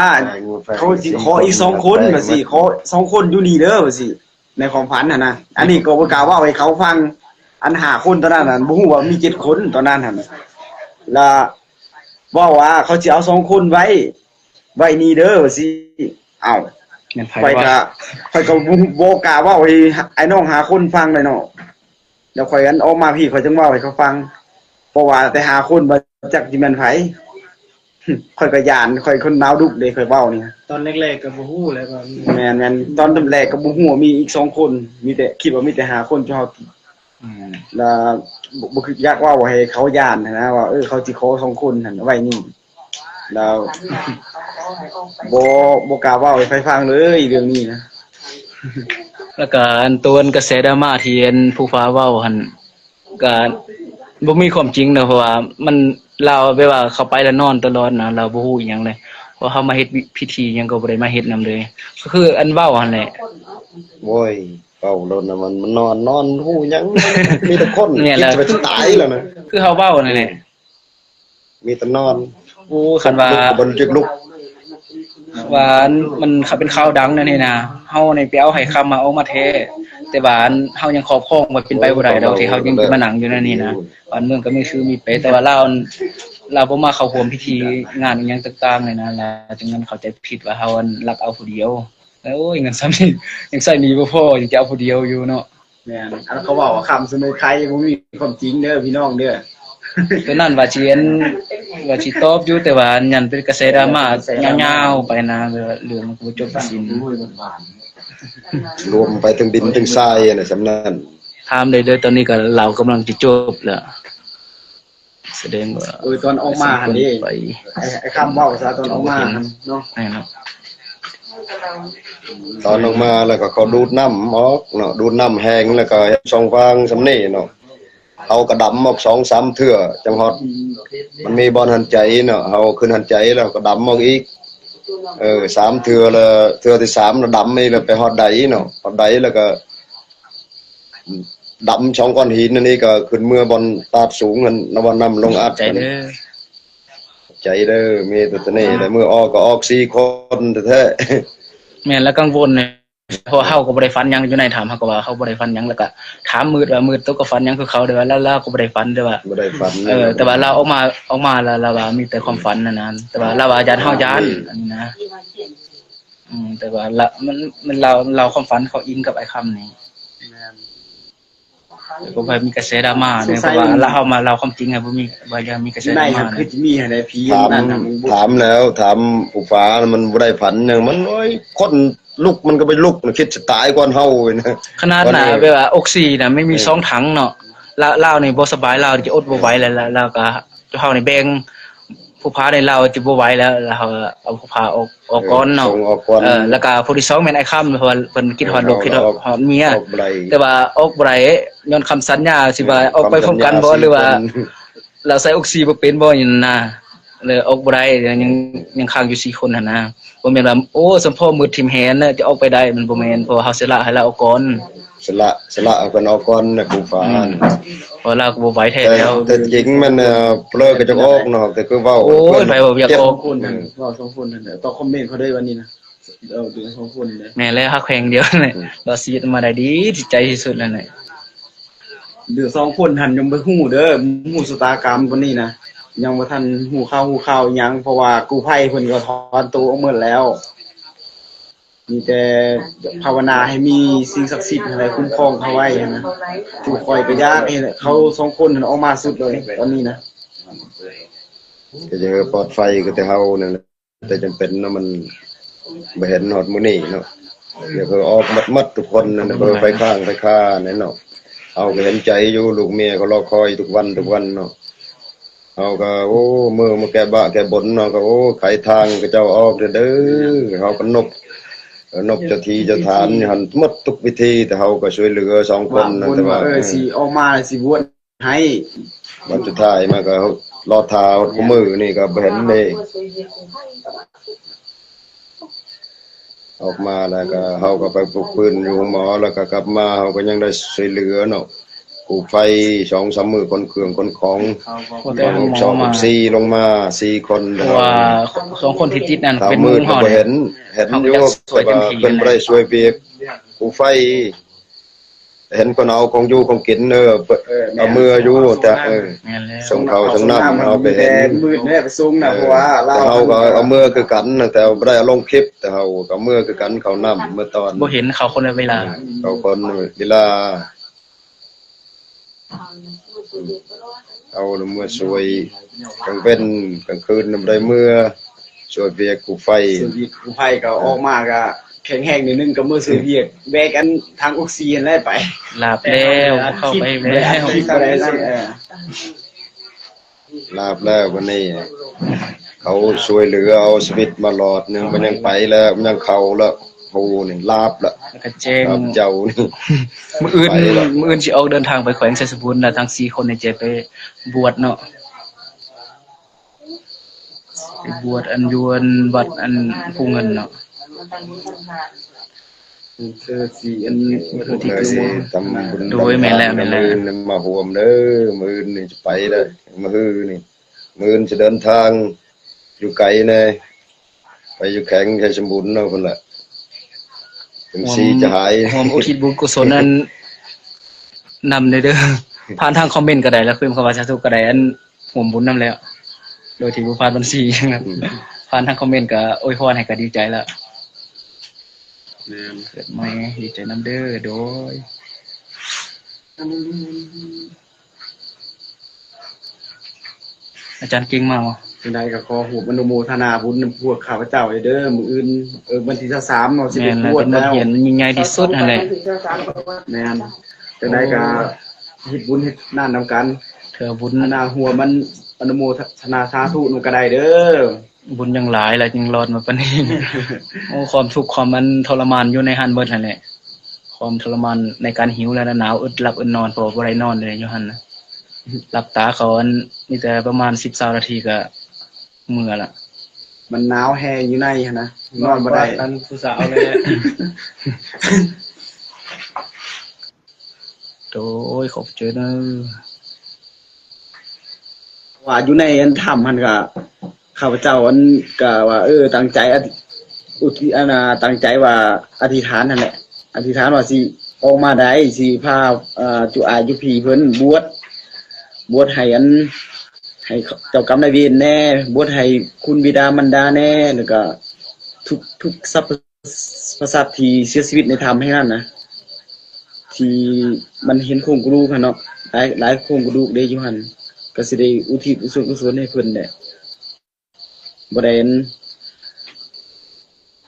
ເຂົາຊິຂໍອີກສອງຄົນວ່າຊີ້ ຂໍສອງຄົນຢູ່ນີ້ເດີວ່າຊີ້ ໃນຄວາມຝັນຫັ້ນນະ. ອັນນີ້ກໍບໍ່ກ້າເວົ້າໃຫ້ເຂົາຟັງ ອັນຫ້າຄົນຕອນນັ້ນຫັ້ນ ບໍ່ຮູ້ວ່າມີເຈັດຄົນຕອນນັ້ນຫັ້ນ ລະເວົ້າວ່າ ເຂົາຊິເອົາສອງຄົນໄວ້ ໄວ້ນີ້ເດີວ່າຊີ້. ອ້າວ ແມ່ນໃຜ ຂ້ອຍກະ ຂ້ອຍກະບໍ່ ບໍ່ກ້າເວົ້າໃຫ້ອ້າຍນ້ອງຫ້າຄົນຟັງເລີຍເນາະ. ແລ້ວຂ້ອຍອັນອອກມາພີ້ ຂ້ອຍຈຶ່ງເວົ້າໃຫ້ເຂົາຟັງ ເພາະວ່າແຕ່ຫ້າຄົນບໍ່ຈັກຊິແມ່ນໃຜ. ຂ້ອຍກໍຢ້ານ ຂ້ອຍຄົນໜາວດຸເດ້ ຂ້ອຍເວົ້ານີ້. ຕອນແລກໆກໍບໍ່ຮູ້ແຫຼະວ່າມີ ແມ່ນໆ ຕອນແລກກໍບໍ່ຮູ້ວ່າມີອີກສອງຄົນ ມີແຕ່ ຄິດວ່າມີແຕ່ຫ້າຄົນ ເຈົ້າເຮົາ ອືມ ລະບໍ່ ບໍ່ຄິດຢາກເວົ້າໃຫ້ເຂົາຢ້ານຫັ້ນນະ ວ່າ ເອີ ເຂົາຊິຂໍສອງຄົນຫັ້ນໄວ້ນີ້ ລະບໍ່ ບໍ່ກ້າເວົ້າໃຫ້ໃຜຟັງເລີຍເລື່ອງນີ້ນະ. ລະກະອັນໂຕອັນກະແສດຣາມາທີ່ອັນພູຜາເວົ້າຫັ້ນ ກະບໍ່ມີຄວາມຈິງເນາະ ເພາະວ່າມັນ ລາວແບບວ່າເຂົ້າໄປລະນອນຕະຫຼອດນະ ລາວບໍ່ຮູ້ອີ່ຫຍັງເລີຍ ເພາະເຮົາມາເຮັດພິທີຫຍັງກໍບໍ່ໄດ້ມາເຮັດນຳເລີຍ ກໍຄືອັນເວົ້າຫັ້ນແຫຼະ. ໂອ້ຍ ເວົ້າໂລດນະ ມັນ ມັນນອນ ນອນຮູ້ຫຍັງ ມີແຕ່ຄົນ ແມ່ນແລ້ວ ຄິດຈະໄປຕາຍແລ້ວນະ ຄືເຮົາເວົ້ານັ້ນແຫຼະ ມີແຕ່ນອນ. ໂອ້ ຄັນວ່າ ບໍ່ລຸກ ບໍ່ລຸກ ວ່າມັນ ຄັນເປັນຂ່າວດັງແນວນີ້ນະ ເຮົານີ້ໄປເອົາໄຫຄຳມາ ອອກມາແທ້ ແຕ່ວ່າອັນເຮົາຍັງຄອບຄອງໄວ້ ເປັນໄປບໍ່ໄດ້ດອກ ທີ່ເຮົາຍັງຈະມານັ່ງຢູ່ໃນນີ້ນະ. ບ້ານເມືອງກໍມີຄືມີໄປ ແຕ່ວ່າລາວ ລາວບໍ່ມາເຂົ້າຮ່ວມພິທີງານອີ່ຫຍັງຕ່າງໆເລີຍນະ ລາວຈຶ່ງເຂົ້າໃຈຜິດວ່າເຮົາອັນລັກເອົາຜູ້ດຽວ. ໂອ້ຍ ເງິນສ່ຳນີ້ຍັງໃຊ້ໜີ້ບໍ່ພໍ ຍັງຈະເອົາຜູ້ດຽວຢູ່ເນາະ. ແມ່ນ ອັນເຂົາເວົ້າວ່າຄຳສະເໜີໄຂ່ ບໍ່ມີຄວາມຈິງເດີພີ່ນ້ອງເດີ. ໂຕນັ້ນວ່າຊິອັນ ວ່າຊິຕອບຢູ່ ແຕ່ວ່າອັນຍັງເປັນກະແສດຣາມາຍາວໆໄປນະ ແບບວ່າເລື່ອງມັນບໍ່ຈົບບໍ່ສິ້ນ ລວມໄປເຖິງດິນເຖິງຊາຍນະ ສ່ຳນັ້ນ. ຖາມໄດ້ເດີ ຕອນນີ້ກໍລາວກຳລັງຈະຈົບແລ້ວ. ສະແດງວ່າ ເອີ ຕອນອອກມາຫັ້ນເດ້ ໄອ້ ໄອ້ຄຳເວົ້າຊະ ຕອນອອກມາຫັ້ນເນາະ ແມ່ນເນາະ. ຕອນອອກມາແລ້ວກໍເຂົາດູດນ້ຳອອກເນາະ ດູດນ້ຳແຫ້ງ ແລ້ວກໍເຮັດຊ່ອງຟາງສ່ຳນີ້ເນາະ. ເຮົາກໍດຳອອກສອງສາມເທື່ອຈັ່ງຮອດ ມັນມີບ່ອນຫັນໃຈເນາະ ເຮົາຂຶ້ນຫັນໃຈແລ້ວກໍດຳອອກອີກ ເອີ ສາມເທື່ອ ແລ້ວເທື່ອທີສາມລະດຳອີກ ແລ້ວໄປຮອດໃດເນາະ ຮອດໃດແລ້ວກໍ ດຳສອງກ້ອນຫີນອັນນີ້ກໍຂຶ້ນເມືອບ່ອນຕາດສູງຫັ້ນ ນະວ່ານ້ຳລົງອັດ. ໃຈເດີ ໃຈເດີ ມີແຕ່ຕະເໜ່ແຫຼະ ມື້ອອກກໍອອກສີ່ຄົນແທ້ໆ. ແມ່ນ ລະກັງວົນ ເພາະເຮົາກໍບໍ່ໄດ້ຝັນຫຍັງຢູ່ໃນຖ້ຳ ເຮົາກໍວ່າເຮົາບໍ່ໄດ້ຝັນຫຍັງ ລະກະຖາມມືດວ່າມືດໂຕກໍຝັນຫຍັງຄືເຂົາເດີ ລາວ ລາວກໍບໍ່ໄດ້ຝັນເດີວ່າ ບໍ່ໄດ້ຝັນ ເອີ ແຕ່ວ່າລາວອອກມາ ອອກມາລະ ລາວວ່າມີແຕ່ຄວາມຝັນຫັ້ນນະ ແຕ່ວ່າລາວວ່າຢ້ານເຮົາຢ້ານ ອັນນີ້ນະ. ອືມ ແຕ່ວ່າລະ ມັນ ມັນເລົ່າ ເລົ່າຄວາມຝັນເຂົາອີງກັບອ້າຍຄຳນີ້. ແມ່ນ ແຕ່ກໍບໍ່ໃຫ້ມີກະແສດຣາມາເນາະ ເພາະວ່າລະເຮົາມາເລົ່າຄວາມຈິງໃຫ້ ບໍ່ມີ ບໍ່ຢາກມີກະແສດຣາມາ ຄືຈະມີຫັ້ນແຫຼະ ຜີ ຖາມ ຖາມແລ້ວ ຖາມຜູ້ຟ້າ ມັນບໍ່ໄດ້ຝັນຫຍັງ ມັນ ໂອ້ຍ ຄົນລຸກມັນກໍໄປລຸກ ຄິດຈະຕາຍກ່ອນເຮົານະ. ຂະໜາດນະ ແບບວ່າອົກຊີນະ ມັນມີສອງຖັງເນາະ ລາວ ລາວນີ້ບໍ່ສະບາຍ ລາວຈະອົດບໍ່ໄຫວແລ້ວ ລາວ ລາວກໍ ເຮົານີ້ແບ່ງ ຜູ້ພາໃນລາວຈະບໍ່ໄຫວແລ້ວ ລະເຮົາເອົາຜູ້ພາອອກ ອອກກ່ອນເນາະ ເອີ ສົ່ງອອກກ່ອນ ເອີ ລະກະຜູ້ທີສອງແມ່ນອ້າຍຄຳ ເພາະວ່າເພິ່ນຄິດຮອດລູກ ເອີ ຄິດຮອດ ເຮົາ ຮອດເມຍ ອອກບໍ່ໄດ້ ແຕ່ວ່າອອກບໍ່ໄດ້ຍ້ອນຄຳສັນຍາ ຊິວ່າ ອືມ ອອກໄປພ້ອມກັນບໍ່ ຄຳສັນຍາ ຫຼືວ່າ ສີ່ຄົນ ລາວໃສ່ອົກຊີບໍ່ເປັນບໍ່ ຫຍັງນະ ເລີຍອອກບໍ່ໄດ້ ຍັງ ຍັງຄ້າງຢູ່ສີ່ຄົນຫັ້ນນະ. ບໍ່ແມ່ນວ່າ ໂອ້ ສົມພໍມືດຖິ້ມແຫນນະ ຈະອອກໄປໄດ້ ມັນບໍ່ແມ່ນ ເພາະວ່າເຮົາສະຫຼະໃຫ້ລາວອອກກ່ອນ ສະຫຼະ ສະຫຼະເອົາເພິ່ນອອກກ່ອນນະ ຄູຟ້າ ອືມ ເພາະລາວກໍບໍ່ໄຫວແທ້ແລ້ວ ແຕ່ ແຕ່ຈິງແມ່ນ ເອີ ເພີ້ກໍຈະອອກເນາະ ແຕ່ຄືເວົ້າ ໂອ້ຍ ເພິ່ນ ໃຜວ່າຢາກອອກ ສອງຄົນນັ້ນ ເອີ ເວົ້າສອງຄົນນັ້ນແຫຼະ ຕອບຄອມເມັນເຂົາເດີ ວັນນີ້ນະ ເອີ ເປັນສອງຄົນນະ ແມ່ນແລ້ວ ຮັກແພງດຽວນັ້ນແຫຼະ ອືມ ລາວຊິເຮັດມາໄດ້ດີ ຈິດໃຈທີ່ສຸດແລ້ວນະ. ເຫຼືອສອງຄົນຫັ້ນຍັງບໍ່ຮູ້ເດີ ຮູ້ຊະຕາກຳປານນີ້ນະ ຍັງບໍ່ທັນຮູ້ຂ່າວຮູ້ຂ່າວຫຍັງ ເພາະວ່າກູ້ໄພເພິ່ນກໍຖອນໂຕອອກໝົດແລ້ວ ມີແຕ່ພາວະນາໃຫ້ມີສິ່ງສັກສິດຫັ້ນແຫຼະຄຸ້ມຄອງເຂົາໄວ້ຫັ້ນນະ. ຄືຂ້ອຍກໍຢາກໃຫ້ເຂົາສອງຄົນຫັ້ນອອກມາສຸດເລີຍຕອນນີ້ນະ ກໍຢາກໃຫ້ປອດໄພຄືແຕ່ເຮົານັ້ນແຫຼະ. ແຕ່ຈຳເປັນເນາະ ມັນບໍ່ເຫັນຮອດມື້ນີ້ເນາະ ດຽວເພິ່ນອອກໝົດໆທຸກຄົນນັ້ນ ເພິ່ນໄປຂ້າງໄປຄາແນ່ເນາະ. ເຮົາກໍເຫັນໃຈຢູ່ ລູກເມຍກໍລໍຄອຍທຸກວັນທຸກວັນເນາະ. ເຮົາກໍ ໂອ້ ມື້ມາແກ້ບາແກ້ບົນເນາະ ກໍ ໂອ້ ໄຂທາງຂະເຈົ້າອອກເດີ ເຮົາກໍນົບ ເອີ ນົບເຈົ້າທີ່ເຈົ້າທານຢູ່ຫັ້ນໝົດທຸກວິທີ ແຕ່ເຮົາກໍຊ່ວຍເຫຼືອສອງຄົນນັ້ນ ແຕ່ວ່າ ເອີ ຊິອອກມາຊິບວດ ໃຫ້ ບັດສຸດທ້າຍມາກໍລໍຖ້າຮອດຄູ່ມື້ນີ້ກໍບໍ່ເຫັນເດ້. ອອກມາແລ້ວກໍເຮົາກໍໄປພັກຟື້ນຢູ່ໂຮງໝໍ ແລ້ວກໍກັບມາເຮົາກໍຍັງໄດ້ຊ່ວຍເຫຼືອເນາະ ກູ້ໄພສອງສາມມື້ ຂົນເຄື່ອງຂົນຂອງ ໂອ້ ແຕ່ ຂອງ ໂຮງໝໍ ສອງ ມາ ສີ່ ລົງມາສີ່ຄົນ ເພາະວ່າສອງຄົນທີ່ຕິດນັ້ນເປັນໝູ່ເຮົາ ເຫັນ ເຫັນຢູ່ ແຕ່ວ່າເພິ່ນບໍ່ໄດ້ຊ່ວຍວຽກກູ້ໄພ ເຫັນເພິ່ນເອົາຂອງຢູ່ຂອງກິນ ເອີ ເອົາເມືອຢູ່ ແຕ່ ເອີ ສົ່ງເຂົ້າສົ່ງນ້ຳ ເຮົາໄປເຫັນ ມືດແນ່ໄປສົ່ງນະ ເອີ ເພາະວ່າເຮົາກໍເອົາເມືອຄືກັນ ແຕ່ບໍ່ໄດ້ເອົາລົງຄລິບ ແຕ່ເຮົາກໍເມືອຄືກັນ ເຂົ້ານ້ຳເມືອຕອນ ບໍ່ເຫັນເຂົາຄົນລະເວລາ ເຂົາຄົນເວລາ ເອົາເມືອຊ່ວຍ ກາງເວັນກາງຄືນນຳໄດ້ເມືອ ຊ່ວຍວຽກກູ້ໄພ ຊ່ວຍວຽກກູ້ໄພ ກໍອອກມາກໍແຂງແຮງໜ້ອຍໜຶ່ງ ກໍເມືອຊ່ວຍວຽກ ແບກອັນຖັງອົກຊີຫັ້ນແຫຼະໄປ ລາບແລ້ວ ເຂົ້າໄປແລ້ວ ເອີ ລາບແລ້ວ ບັດນີ້ເຂົາຊ່ວຍເຫຼືອເອົາຊີວິດມາລອດໜຶ່ງ ມັນຍັງໄປແລ້ວ ມັນຍັງເຂົ້າແລ້ວ ໂຫ ນີ້ລາບລະ ແລ້ວກໍແຈ້ງ ລາບເຈົ້ານີ້ ມື້ອື່ນ ມື້ອື່ນຊິອອກເດີນທາງໄປແຂວງໄຊສົມບູນ ແລ້ວທັງສີ່ຄົນນີ້ຈະໄປບວດເນາະ ໄປບວດອັນຢູ່ອັນວັດອັນພູເງິນເນາະ ເພື່ອຊິອັນ ເພື່ອຊິທຳບຸນ ໂດຍ ແມ່ນແລ້ວ ແມ່ນແລ້ວ ມື້ອື່ນມາຮ່ວມເດີ ມື້ອື່ນນີ້ຈະໄປແລ້ວ ມື້ຮືນີ້ ມື້ອື່ນຊິເດີນທາງຢູ່ໄກແດ່ ໄປຢູ່ແຂວງໄຊສົມບູນເນາະ ພຸ້ນລະ ເປັນສີຈະຫາຍ ຮ່ວມອຸທິດບຸນກຸສົນອັນ ນຳເດີ ຜ່ານທາງຄອມເມັນກໍໄດ້ ແລ້ວພິມຄຳວ່າສາທຸກໍໄດ້ ອັນ ຮ່ວມບຸນນຳແລ້ວ ໂດຍທີ່ບໍ່ຜ່ານບັນຊີ ອືມ ຜ່ານທາງຄອມເມັນກໍອວຍພອນໃຫ້ກໍດີໃຈແລ້ວ ແມ່ນ ເກີດໃໝ່ ດີໃຈນຳເດີ ໂດຍ ອາຈານເກັ່ງມາບໍ່? ຈັ່ງໃດກໍຂໍຮ່ວມອະນຸໂມທະນາບຸນນຳພວກຂ້າພະເຈົ້າເດີ ມື້ອື່ນ ເອີ ວັນທີຊາວສາມເນາະ ຊິໄປບວດແລ້ວ ແມ່ນ ເປັນບົດຮຽນຍິ່ງໃຫຍ່ທີ່ສຸດຫັ້ນແຫຼະ ແມ່ນ ຈັ່ງໃດກໍເຮັດບຸນເຮັດນັ້ນນຳກັນ ເທື່ອບຸນ ອັນນ່າ ຮ່ວມອັນ ອະນຸໂມທະນາສາທຸນຳກໍໄດ້ເດີ ບຸນຍັງຫຼາຍລະ ຍັງລອດມາປານນີ້ ໂອ້ ຄວາມທຸກຄວາມອັນທໍລະມານຢູ່ໃນຫັ້ນເບິດຫັ້ນແຫຼະ ຄວາມທໍລະມານໃນການຫິວ ແລະ ໜາວ ອຶດຫຼັບອຶດນອນ ເພາະວ່າບໍ່ໄດ້ນອນເລີຍຢູ່ຫັ້ນນະ ຫຼັບຕາເຂົ້າອັນ ມີແຕ່ປະມານສິບ ຊາວນາທີກໍເມືອລະ ມັນໜາວແຮງຢູ່ໃນຫັ້ນນະ ນອນບໍ່ໄດ້ ນອນບໍ່ໄດ້ ກັນຜູ້ສາວເລີຍ ໂດຍ ຂອບໃຈເດີ ວ່າຢູ່ໃນອັນຖ້ຳຫັ້ນກະ ຂ້າພະເຈົ້າອັນກະວ່າ ເອີ ຕັ້ງໃຈອະທິ ອຸທິ ອັນນ່າ ຕັ້ງໃຈວ່າອະທິຖານຫັ້ນແຫຼະ ອະທິຖານວ່າຊິອອກມາໄດ້ ຊິພາ ເອີ່ ຈຸອາຍຈຸພີເພິ່ນບວດ ບວດໃຫ້ອັນ ໃຫ້ເຈົ້າກຳນາຍເວນແດ່ ບວດໃຫ້ຄຸນບິດາມານດາແດ່ ແລ້ວກະທຸກ ທຸກສັບພະ ພະສັດທີ່ເສຍຊີວິດໃນຖ້ຳແຫ່ງນັ້ນນະ ທີ່ມັນເຫັນໂຄງກະດູກຫັ້ນເນາະ ຫຼາຍ ຫຼາຍໂຄງກະດູກເດ້ຢູ່ຫັ້ນ ກໍຊິໄດ້ອຸທິດບຸນສ່ວນກຸສົນໃຫ້ເພິ່ນແຫຼະ ບໍ່ໄດ້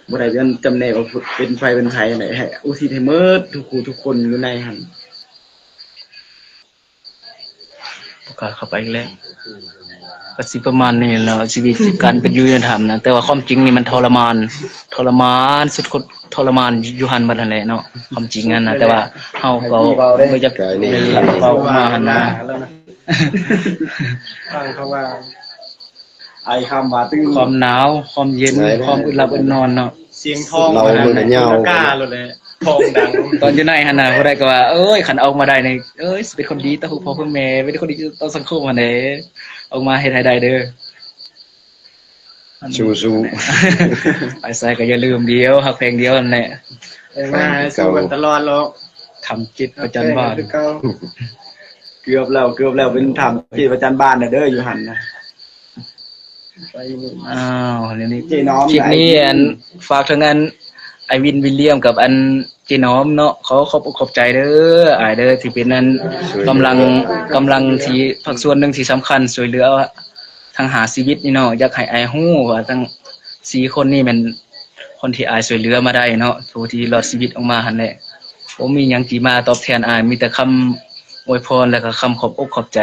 ບໍ່ໄດ້ເປັນຈຳແນກວ່າເປັນໃຜເປັນໃຜແຫຼະ ໃຫ້ອຸທິດໃຫ້ໝົດທຸກຜູ້ທຸກຄົນຢູ່ໃນຫັ້ນ. ບໍ່ກ້າເຂົ້າໄປອີກແລ້ວ ກໍຊິປະມານນີ້ແຫຼະເນາະ ຊີວິດການເປັນຢູ່ໃນຖ້ຳນະ ແຕ່ວ່າຄວາມຈິງນີ້ມັນທໍລະມານ ທໍລະມານສຸດຄົດ ທໍລະມານຢູ່ຫັ້ນໝົດຫັ້ນແຫຼະເນາະ ຄວາມຈິງຫັ້ນນະ ແຕ່ວ່າເຮົາກໍບໍ່ຢາກເວົ້າອອກມາຫັ້ນນະ ຟັງເຂົາວ່າ ໄອຄຳວ່າຕຶງ ຄວາມໜາວ ຄວາມເຢັນ ຄວາມອຶດຫຼັບອຶດນອນເນາະ ສຽງທອງ ເລົ່າມັນກໍຍາວ ກາໂລດແຫຼະ ທອງດັງ ຕອນຢູ່ໃນຫັ້ນນະ ຜູ້ໃດກໍວ່າ ເອີຍ ຄັນອອກມາໄດ້ນີ້ ເອີຍ ຊິເປັນຄົນດີຕໍ່ພໍ່ພໍ່ແມ່ ເປັນຄົນດີຕໍ່ສັງຄົມຫັ້ນເດ້ ອອກມາເຮັດໃຫ້ໄດ້ເດີ ສູ້ໆ ໄປໃສກໍຢ່າລືມດຽວ ຮັກແພງດຽວຫັ້ນແຫຼະ ເອີຍ ມາສູ້ກັນຕະຫຼອດໂລດ ຖ້ຳຈິດປະຈັນບານ ເກືອບແລ້ວ ເກືອບແລ້ວ ເປັນຖ້ຳຈິດປະຈັນບານແລ້ວເດີ ຢູ່ຫັ້ນນະ. ອ້າວ ນີ້ ຄລິບນີ້ອັນ ຝາກເຖິງອັນ ອ້າຍວິນ ວິນລຽມ ກັບອັນເຈນ້ອມເນາະ ຂໍຂອບອົກຂອບໃຈເດີ ອ້າຍເດີ ທີ່ເປັນອັນ ກຳລັງ ກຳລັງທີ່ພາກສ່ວນໜຶ່ງທີ່ສຳຄັນ ຊ່ວຍເຫຼືອທັງຫ້າຊີວິດນີ້ເນາະ ຢາກໃຫ້ອ້າຍຮູ້ວ່າທັງສີ່ຄົນນີ້ແມ່ນ ຄົນທີ່ອ້າຍຊ່ວຍເຫຼືອມາໄດ້ເນາະ ຜູ້ທີ່ລອດຊີວິດອອກມາຫັ້ນແຫຼະ ບໍ່ມີຫຍັງທີ່ມາຕອບແທນອ້າຍ ມີແຕ່ຄຳອວຍພອນ ແລະກໍຄຳຂອບອົກຂອບໃຈ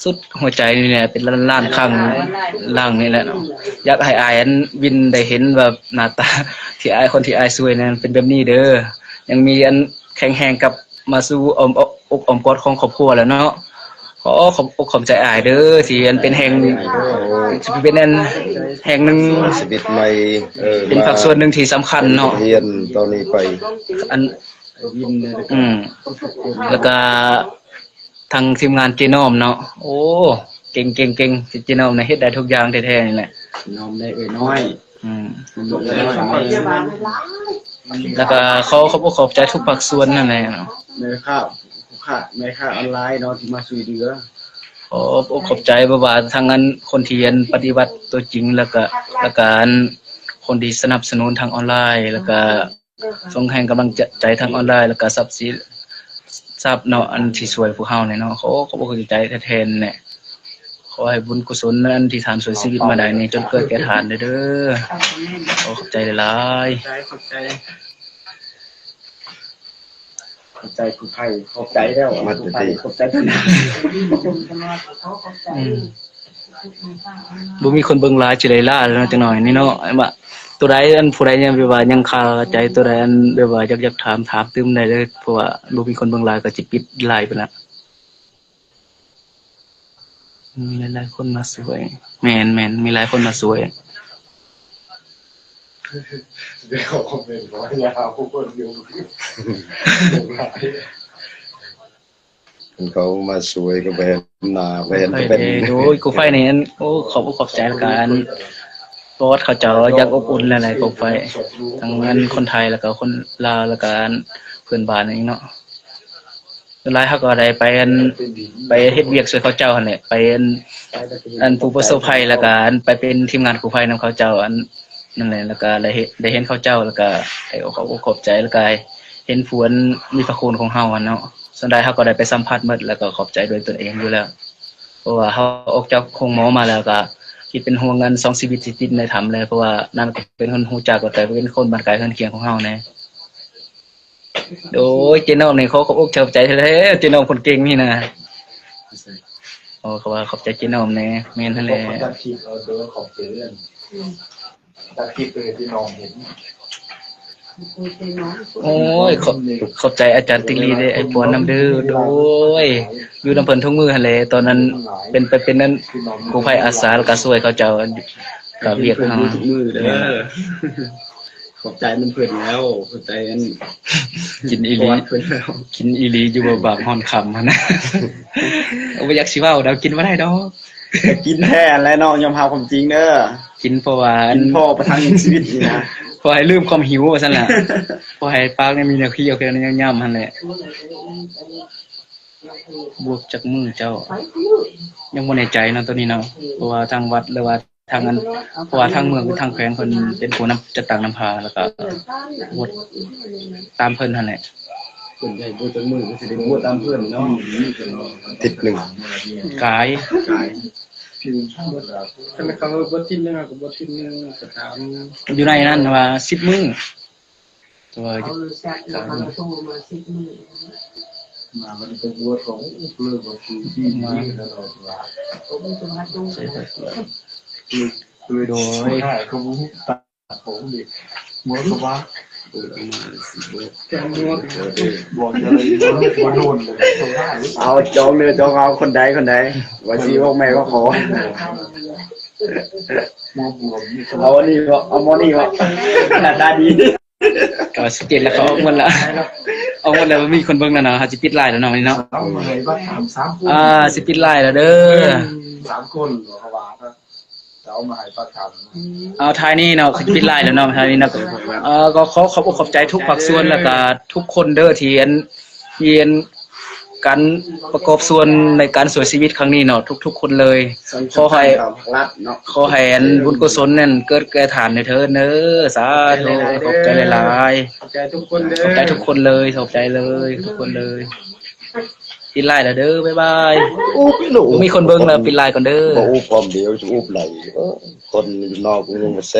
ສຸດຫົວໃຈນີ້ແຫຼະ ເປັນລ້ານໆຄັ້ງ ລ້ານນີ້ແຫຼະເນາະ ຢາກໃຫ້ອ້າຍອັນວິນໄດ້ເຫັນວ່າໜ້າຕາທີ່ອ້າຍ ຄົນທີ່ອ້າຍຊ່ວຍນັ້ນເປັນແບບນີ້ເດີ ຍັງມີອັນແຂງແຮງກັບມາສູ່ອ້ອມອົກອ້ອມກອດຂອງຄອບຄົວແຫຼະເນາະ ຄ ຂໍຂອບອົກຂອບໃຈອ້າຍເດີ ທີ່ອັນເປັນແຮງ ເປັນອັນແຮງໜຶ່ງ ຊີວິດໃໝ່ ເອີ ເປັນພາກສ່ວນໜຶ່ງທີ່ສຳຄັນເນາະ ຮຽນຕອນນີ້ໄປ ອັນ ອືມ ແລ້ວກະທາງທີມງານເຈນ້ອມເນາະ ໂອ້ ເກັ່ງໆໆ ເຈນ້ອມນະເຮັດໄດ້ທຸກຢ່າງແທ້ໆນີ້ແຫຼະ ນ້ອມໄດ້ເອື້ອຍນ້ອຍ ອືມ ແລ້ວກະຂໍຂອບອົກຂອບໃຈທຸກພາກສ່ວນນັ້ນແຫຼະເນາະ ແມ່ຄ້າ ຜູ້ຄ້າ ແມ່ຄ້າອອນລາຍເນາະ ທີ່ມາຊ່ວຍເຫຼືອ ຂໍຂອບອົກຂອບໃຈ ບໍ່ວ່າທັງອັນຄົນທີ່ອັນປະຕິບັດຕົວຈິງ ແລ້ວກະ ແລ້ວກະອັນຄົນທີ່ສະໜັບສະໜູນທາງອອນລາຍ ແລ້ວກະ ສົ່ງແຮງກຳລັງໃຈທາງອອນລາຍ ແລ້ວກະຊັບສິນ ຊັບເນາະ ອັນທີ່ຊ່ວຍພວກເຮົານີ້ເນາະ ຂໍຂອບອົກຂອບໃຈແທ້ໆແຫຼະ ຂໍໃຫ້ບຸນກຸສົນອັນທີ່ທ່ານຊ່ວຍຊີວິດມາໄດ້ນີ້ ຈົ່ງເກີດແກ່ທ່ານເດີ ຂໍຂອບໃຈຫຼາຍໆ ຂອບໃຈ ຂອບໃຈ ຂອບໃຈຜູ້ໃຜ ຂອບໃຈແລ້ວ ມາແຕ່ໃສ ຂອບໃຈ ຂອບໃຈ ອືມ ບໍ່ມີຄົນເບິ່ງຫຼາຍ ຊິໄດ້ລາແລ້ວເນາະ ຈັກໜ້ອຍນີ້ເນາະ ວ່າ ໂຕໃດອັນຜູ້ໃດຍັງແບບວ່າຍັງຄາໃຈ ໂຕໃດອັນແບບວ່າຢາກ ຢາກຖາມ ຖາມຕື່ມໄດ້ເລີຍ ເພາະວ່າບໍ່ມີຄົນເບິ່ງຫຼາຍ ກໍຊິປິດໄລບ໌ໄປລະ ມີຫຼາຍໆຄົນມາຊ່ວຍ ແມ່ນໆ ມີຫຼາຍຄົນມາຊ່ວຍ ດຽວຄອມເມັນກໍວ່າຢ່າເອົາຜູ້ຄົນຢູ່ ເພິ່ນເຂົາມາຊ່ວຍກໍບໍ່ເຫັນໜ້າ ບໍ່ເຫັນເປັນ ໂອ້ຍ ກູໄຟນີ້ ອັນ ໂອ້ ຂອບອົກຂອບໃຈ ແລ້ວກະອັນ ປອດເຂົາເຈົ້າຢາກອົບອຸ່ນຫຼາຍໆ ກູໄຟ ທັງອັນຄົນໄທ ແລ້ວກະຄົນລາວ ແລ້ວກະອັນເພື່ອນບ້ານອີກເນາະ ສ່ວນຫຼາຍເຮົາກໍໄດ້ໄປອັນ ໄປເຮັດວຽກຊ່ວຍເຂົາເຈົ້າຫັ້ນແຫຼະ ໄປອັນ ອັນຜູ້ປະສົບໄພ ແລ້ວກະອັນໄປເປັນທີມງານກູ້ໄພນຳເຂົາເຈົ້າ ອັນ ນັ້ນແຫຼະ ແລ້ວກະໄດ້ເຫັນ ໄດ້ເຫັນເຂົາເຈົ້າ ແລ້ວກະໄດ້ຂໍຂອບອົກຂອບໃຈ ແລ້ວກະເຫັນຜູ້ອັນມີພະຄຸນຂອງເຮົາຫັ້ນເນາະ ສ່ວນໃດເຮົາກໍໄດ້ໄປສຳຜັດໝົດ ແລ້ວກໍຂອບໃຈດ້ວຍຕົນເອງຢູ່ແລ້ວ ເພາະວ່າເຮົາອອກຈາກໂຮງໝໍມາແລ້ວ ກໍຄິດເປັນຫ່ວງອັນສອງຊີວິດທີ່ຕິດໃນຖ້ຳແຫຼະ ເພາະວ່ານັ້ນກໍເປັນຄົນຮູ້ຈັກ ແລ້ວກໍເປັນຄົນບ້ານໃກ້ເຮືອນຄຽງຂອງເຮົາແດ່. ໂອ້ຍ ເຈນ້ອມນີ້ ຂໍຂອບອົກຂອບໃຈແທ້ໆ ເຈນ້ອມຄົນເກັ່ງນີ້ນະ. ໂອ້ ເຂົາວ່າຂອບໃຈເຈນ້ອມແດ່. ແມ່ນຫັ້ນແຫຼະ. ເຂົາຕັດຄລິບເອົາ ແຕ່ວ່າຂອບໃຈເລື່ອງ ອືມ ຕັດຄລິບໄປໃຫ້ພີ່ນ້ອງເຫັນ. ໂອ້ຍ ຂອບ ຂອບໃຈອາຈານຕິກລີເດ້ ອ້າຍປອນນຳເດີ. ໂດຍ ຢູ່ນຳເພິ່ນທຸກມື້ຫັ້ນແຫຼະ. ຕອນນັ້ນເປັນ ໄປເປັນນັ້ນ ກູ້ໄພອາສາ ແລ້ວກໍຊ່ວຍເຂົາເຈົ້າ ກະວຽກເຮົາ ເຫັນເພິ່ນຢູ່ທຸກມື້ເດີ. ແມ່ນ. ຂອບໃຈນຳເພິ່ນແລ້ວ ຂອບໃຈອັນ ກິນອີ່ຫຼີ ເພິ່ນແລ້ວ ກິນອີ່ຫຼີຢູ່ບໍ່ບາບຮ້ອນຄ່ຳຫັ້ນນະ. ບໍ່ຢາກຊິເວົ້າດອກ ກິນບໍ່ໄດ້ດອກ. ກິນແທ້ແຫຼະເນາະ ຍອມຮັບຄວາມຈິງເດີ. ກິນເພາະວ່າ ກິນພໍປະທັງຊີວິດນີ້ນະ ພໍໃຫ້ລືມຄວາມຫິວວ່າຊັ້ນລະ. ພໍໃຫ້ປາກນີ້ມີແນວຄຽວ ແນວຫຍ້ຳຫັ້ນແຫຼະ. ບວກຈັກມື້ເຈົ້າ? ຍັງບໍ່ແນ່ໃຈເນາະ ໂຕນີ້ເນາະ ເພາະວ່າທາງວັດ ຫຼືວ່າ ທາງອັນ ເພາະວ່າທາງເມືອງ ທາງແຂວງເພິ່ນເປັນຜູ້ນຳຈັດຕັ້ງນຳພາ ແລ້ວກໍໂຫວດຕາມເພິ່ນຫັ້ນແຫຼະ. ເພິ່ນໃຫ້ໂຫວດຈັກມື້ກໍຊິໄດ້ໂຫວດຕາມເພິ່ນເນາະ. ທິດໜຶ່ງ ກາຍ ກາຍ ຄັນເຂົາບໍ່ທິດໜຶ່ງ ເຮົາກໍບໍ່ທິດໜຶ່ງກໍຕາມ. ຢູ່ໃນນັ້ນວ່າສິບມື້. ແຕ່ວ່າ ເຂົາແຊັດແລ້ວເຂົາໂທມາສິບມື້ ມາມັນໄປບວດຂອງອຸກເລີກວ່າຄືທີ່ນີ້ຕະຫຼອດວ່າ ໂດຍ ໂດຍ ສຸດທ້າຍກໍບໍ່ຮູ້ຕາຂອງເດັກ ໝົດກໍວ່າ ເອີ ບອກຢ່າໄດ້ບໍ່ໂດນເລີຍ. ເອົາ ຈອງເດີ ຈອງເອົາ ຄົນໃດ ຄົນໃດ ວ່າຊິອອກແມ່ກໍຂໍ ເອົາອັນນີ້ບໍ່ ເອົາໝໍນີ້ບໍ່ ໜ້າຕາດີ. ກໍສິບເຈັດແລ້ວ ເຂົາອອກໝົດແລ້ວ ອອກໝົດແລ້ວ ບໍ່ມີຄົນເບິ່ງແລ້ວເນາະ. ເຮົາຊິປິດໄລຟ໌ແລ້ວເນາະ ມື້ນີ້ເນາະ. ເອົາມາໃຫ້ບັດສາມ ສາມຄົນ ອ່າ ຊິປິດໄລຟ໌ແລ້ວເດີ ສາມຄົນ ເຂົາວ່າ ເອົາມາໃຫ້ປະກັນ. ເອົາ ທ້າຍນີ້ເນາະ ຊິປິດໄລຟ໌ແລ້ວເນາະ ທ້າຍນີ້ເນາະ. ເອີ ກໍຂໍຂອບອົກຂອບໃຈທຸກພາກສ່ວນ ແລ້ວກໍທຸກຄົນເດີ ທີ່ອັນ ທີ່ອັນ ການປະກອບສ່ວນໃນການຊ່ວຍຊີວິດຄັ້ງນີ້ເນາະ ທຸກໆຄົນເລີຍ. ຂໍໃຫ້ ຂອງລັດເນາະ ຂໍໃຫ້ອັນບຸນກຸສົນນັ້ນເກີດແກ່ທ່ານເທີ້ນເດີ. ສາທຸ ຂອບໃຈຫຼາຍໆ ຂອບໃຈທຸກຄົນເດີ ຂອບໃຈທຸກຄົນເລີຍ ຂອບໃຈເລີຍ ທຸກຄົນເລີຍ. ປິດໄລຟ໌ແລ້ວເດີ ບາຍບາຍ. ອຸບ ບໍ່ມີຄົນເບິ່ງແລ້ວ ປິດໄລຟ໌ກ່ອນເດີ. ບໍ່ອຸບພ້ອມດຽວ ຈະອຸບໄຫຼ ເອີ ຄົນຢູ່ນອກຍັງບໍ່ແຊ.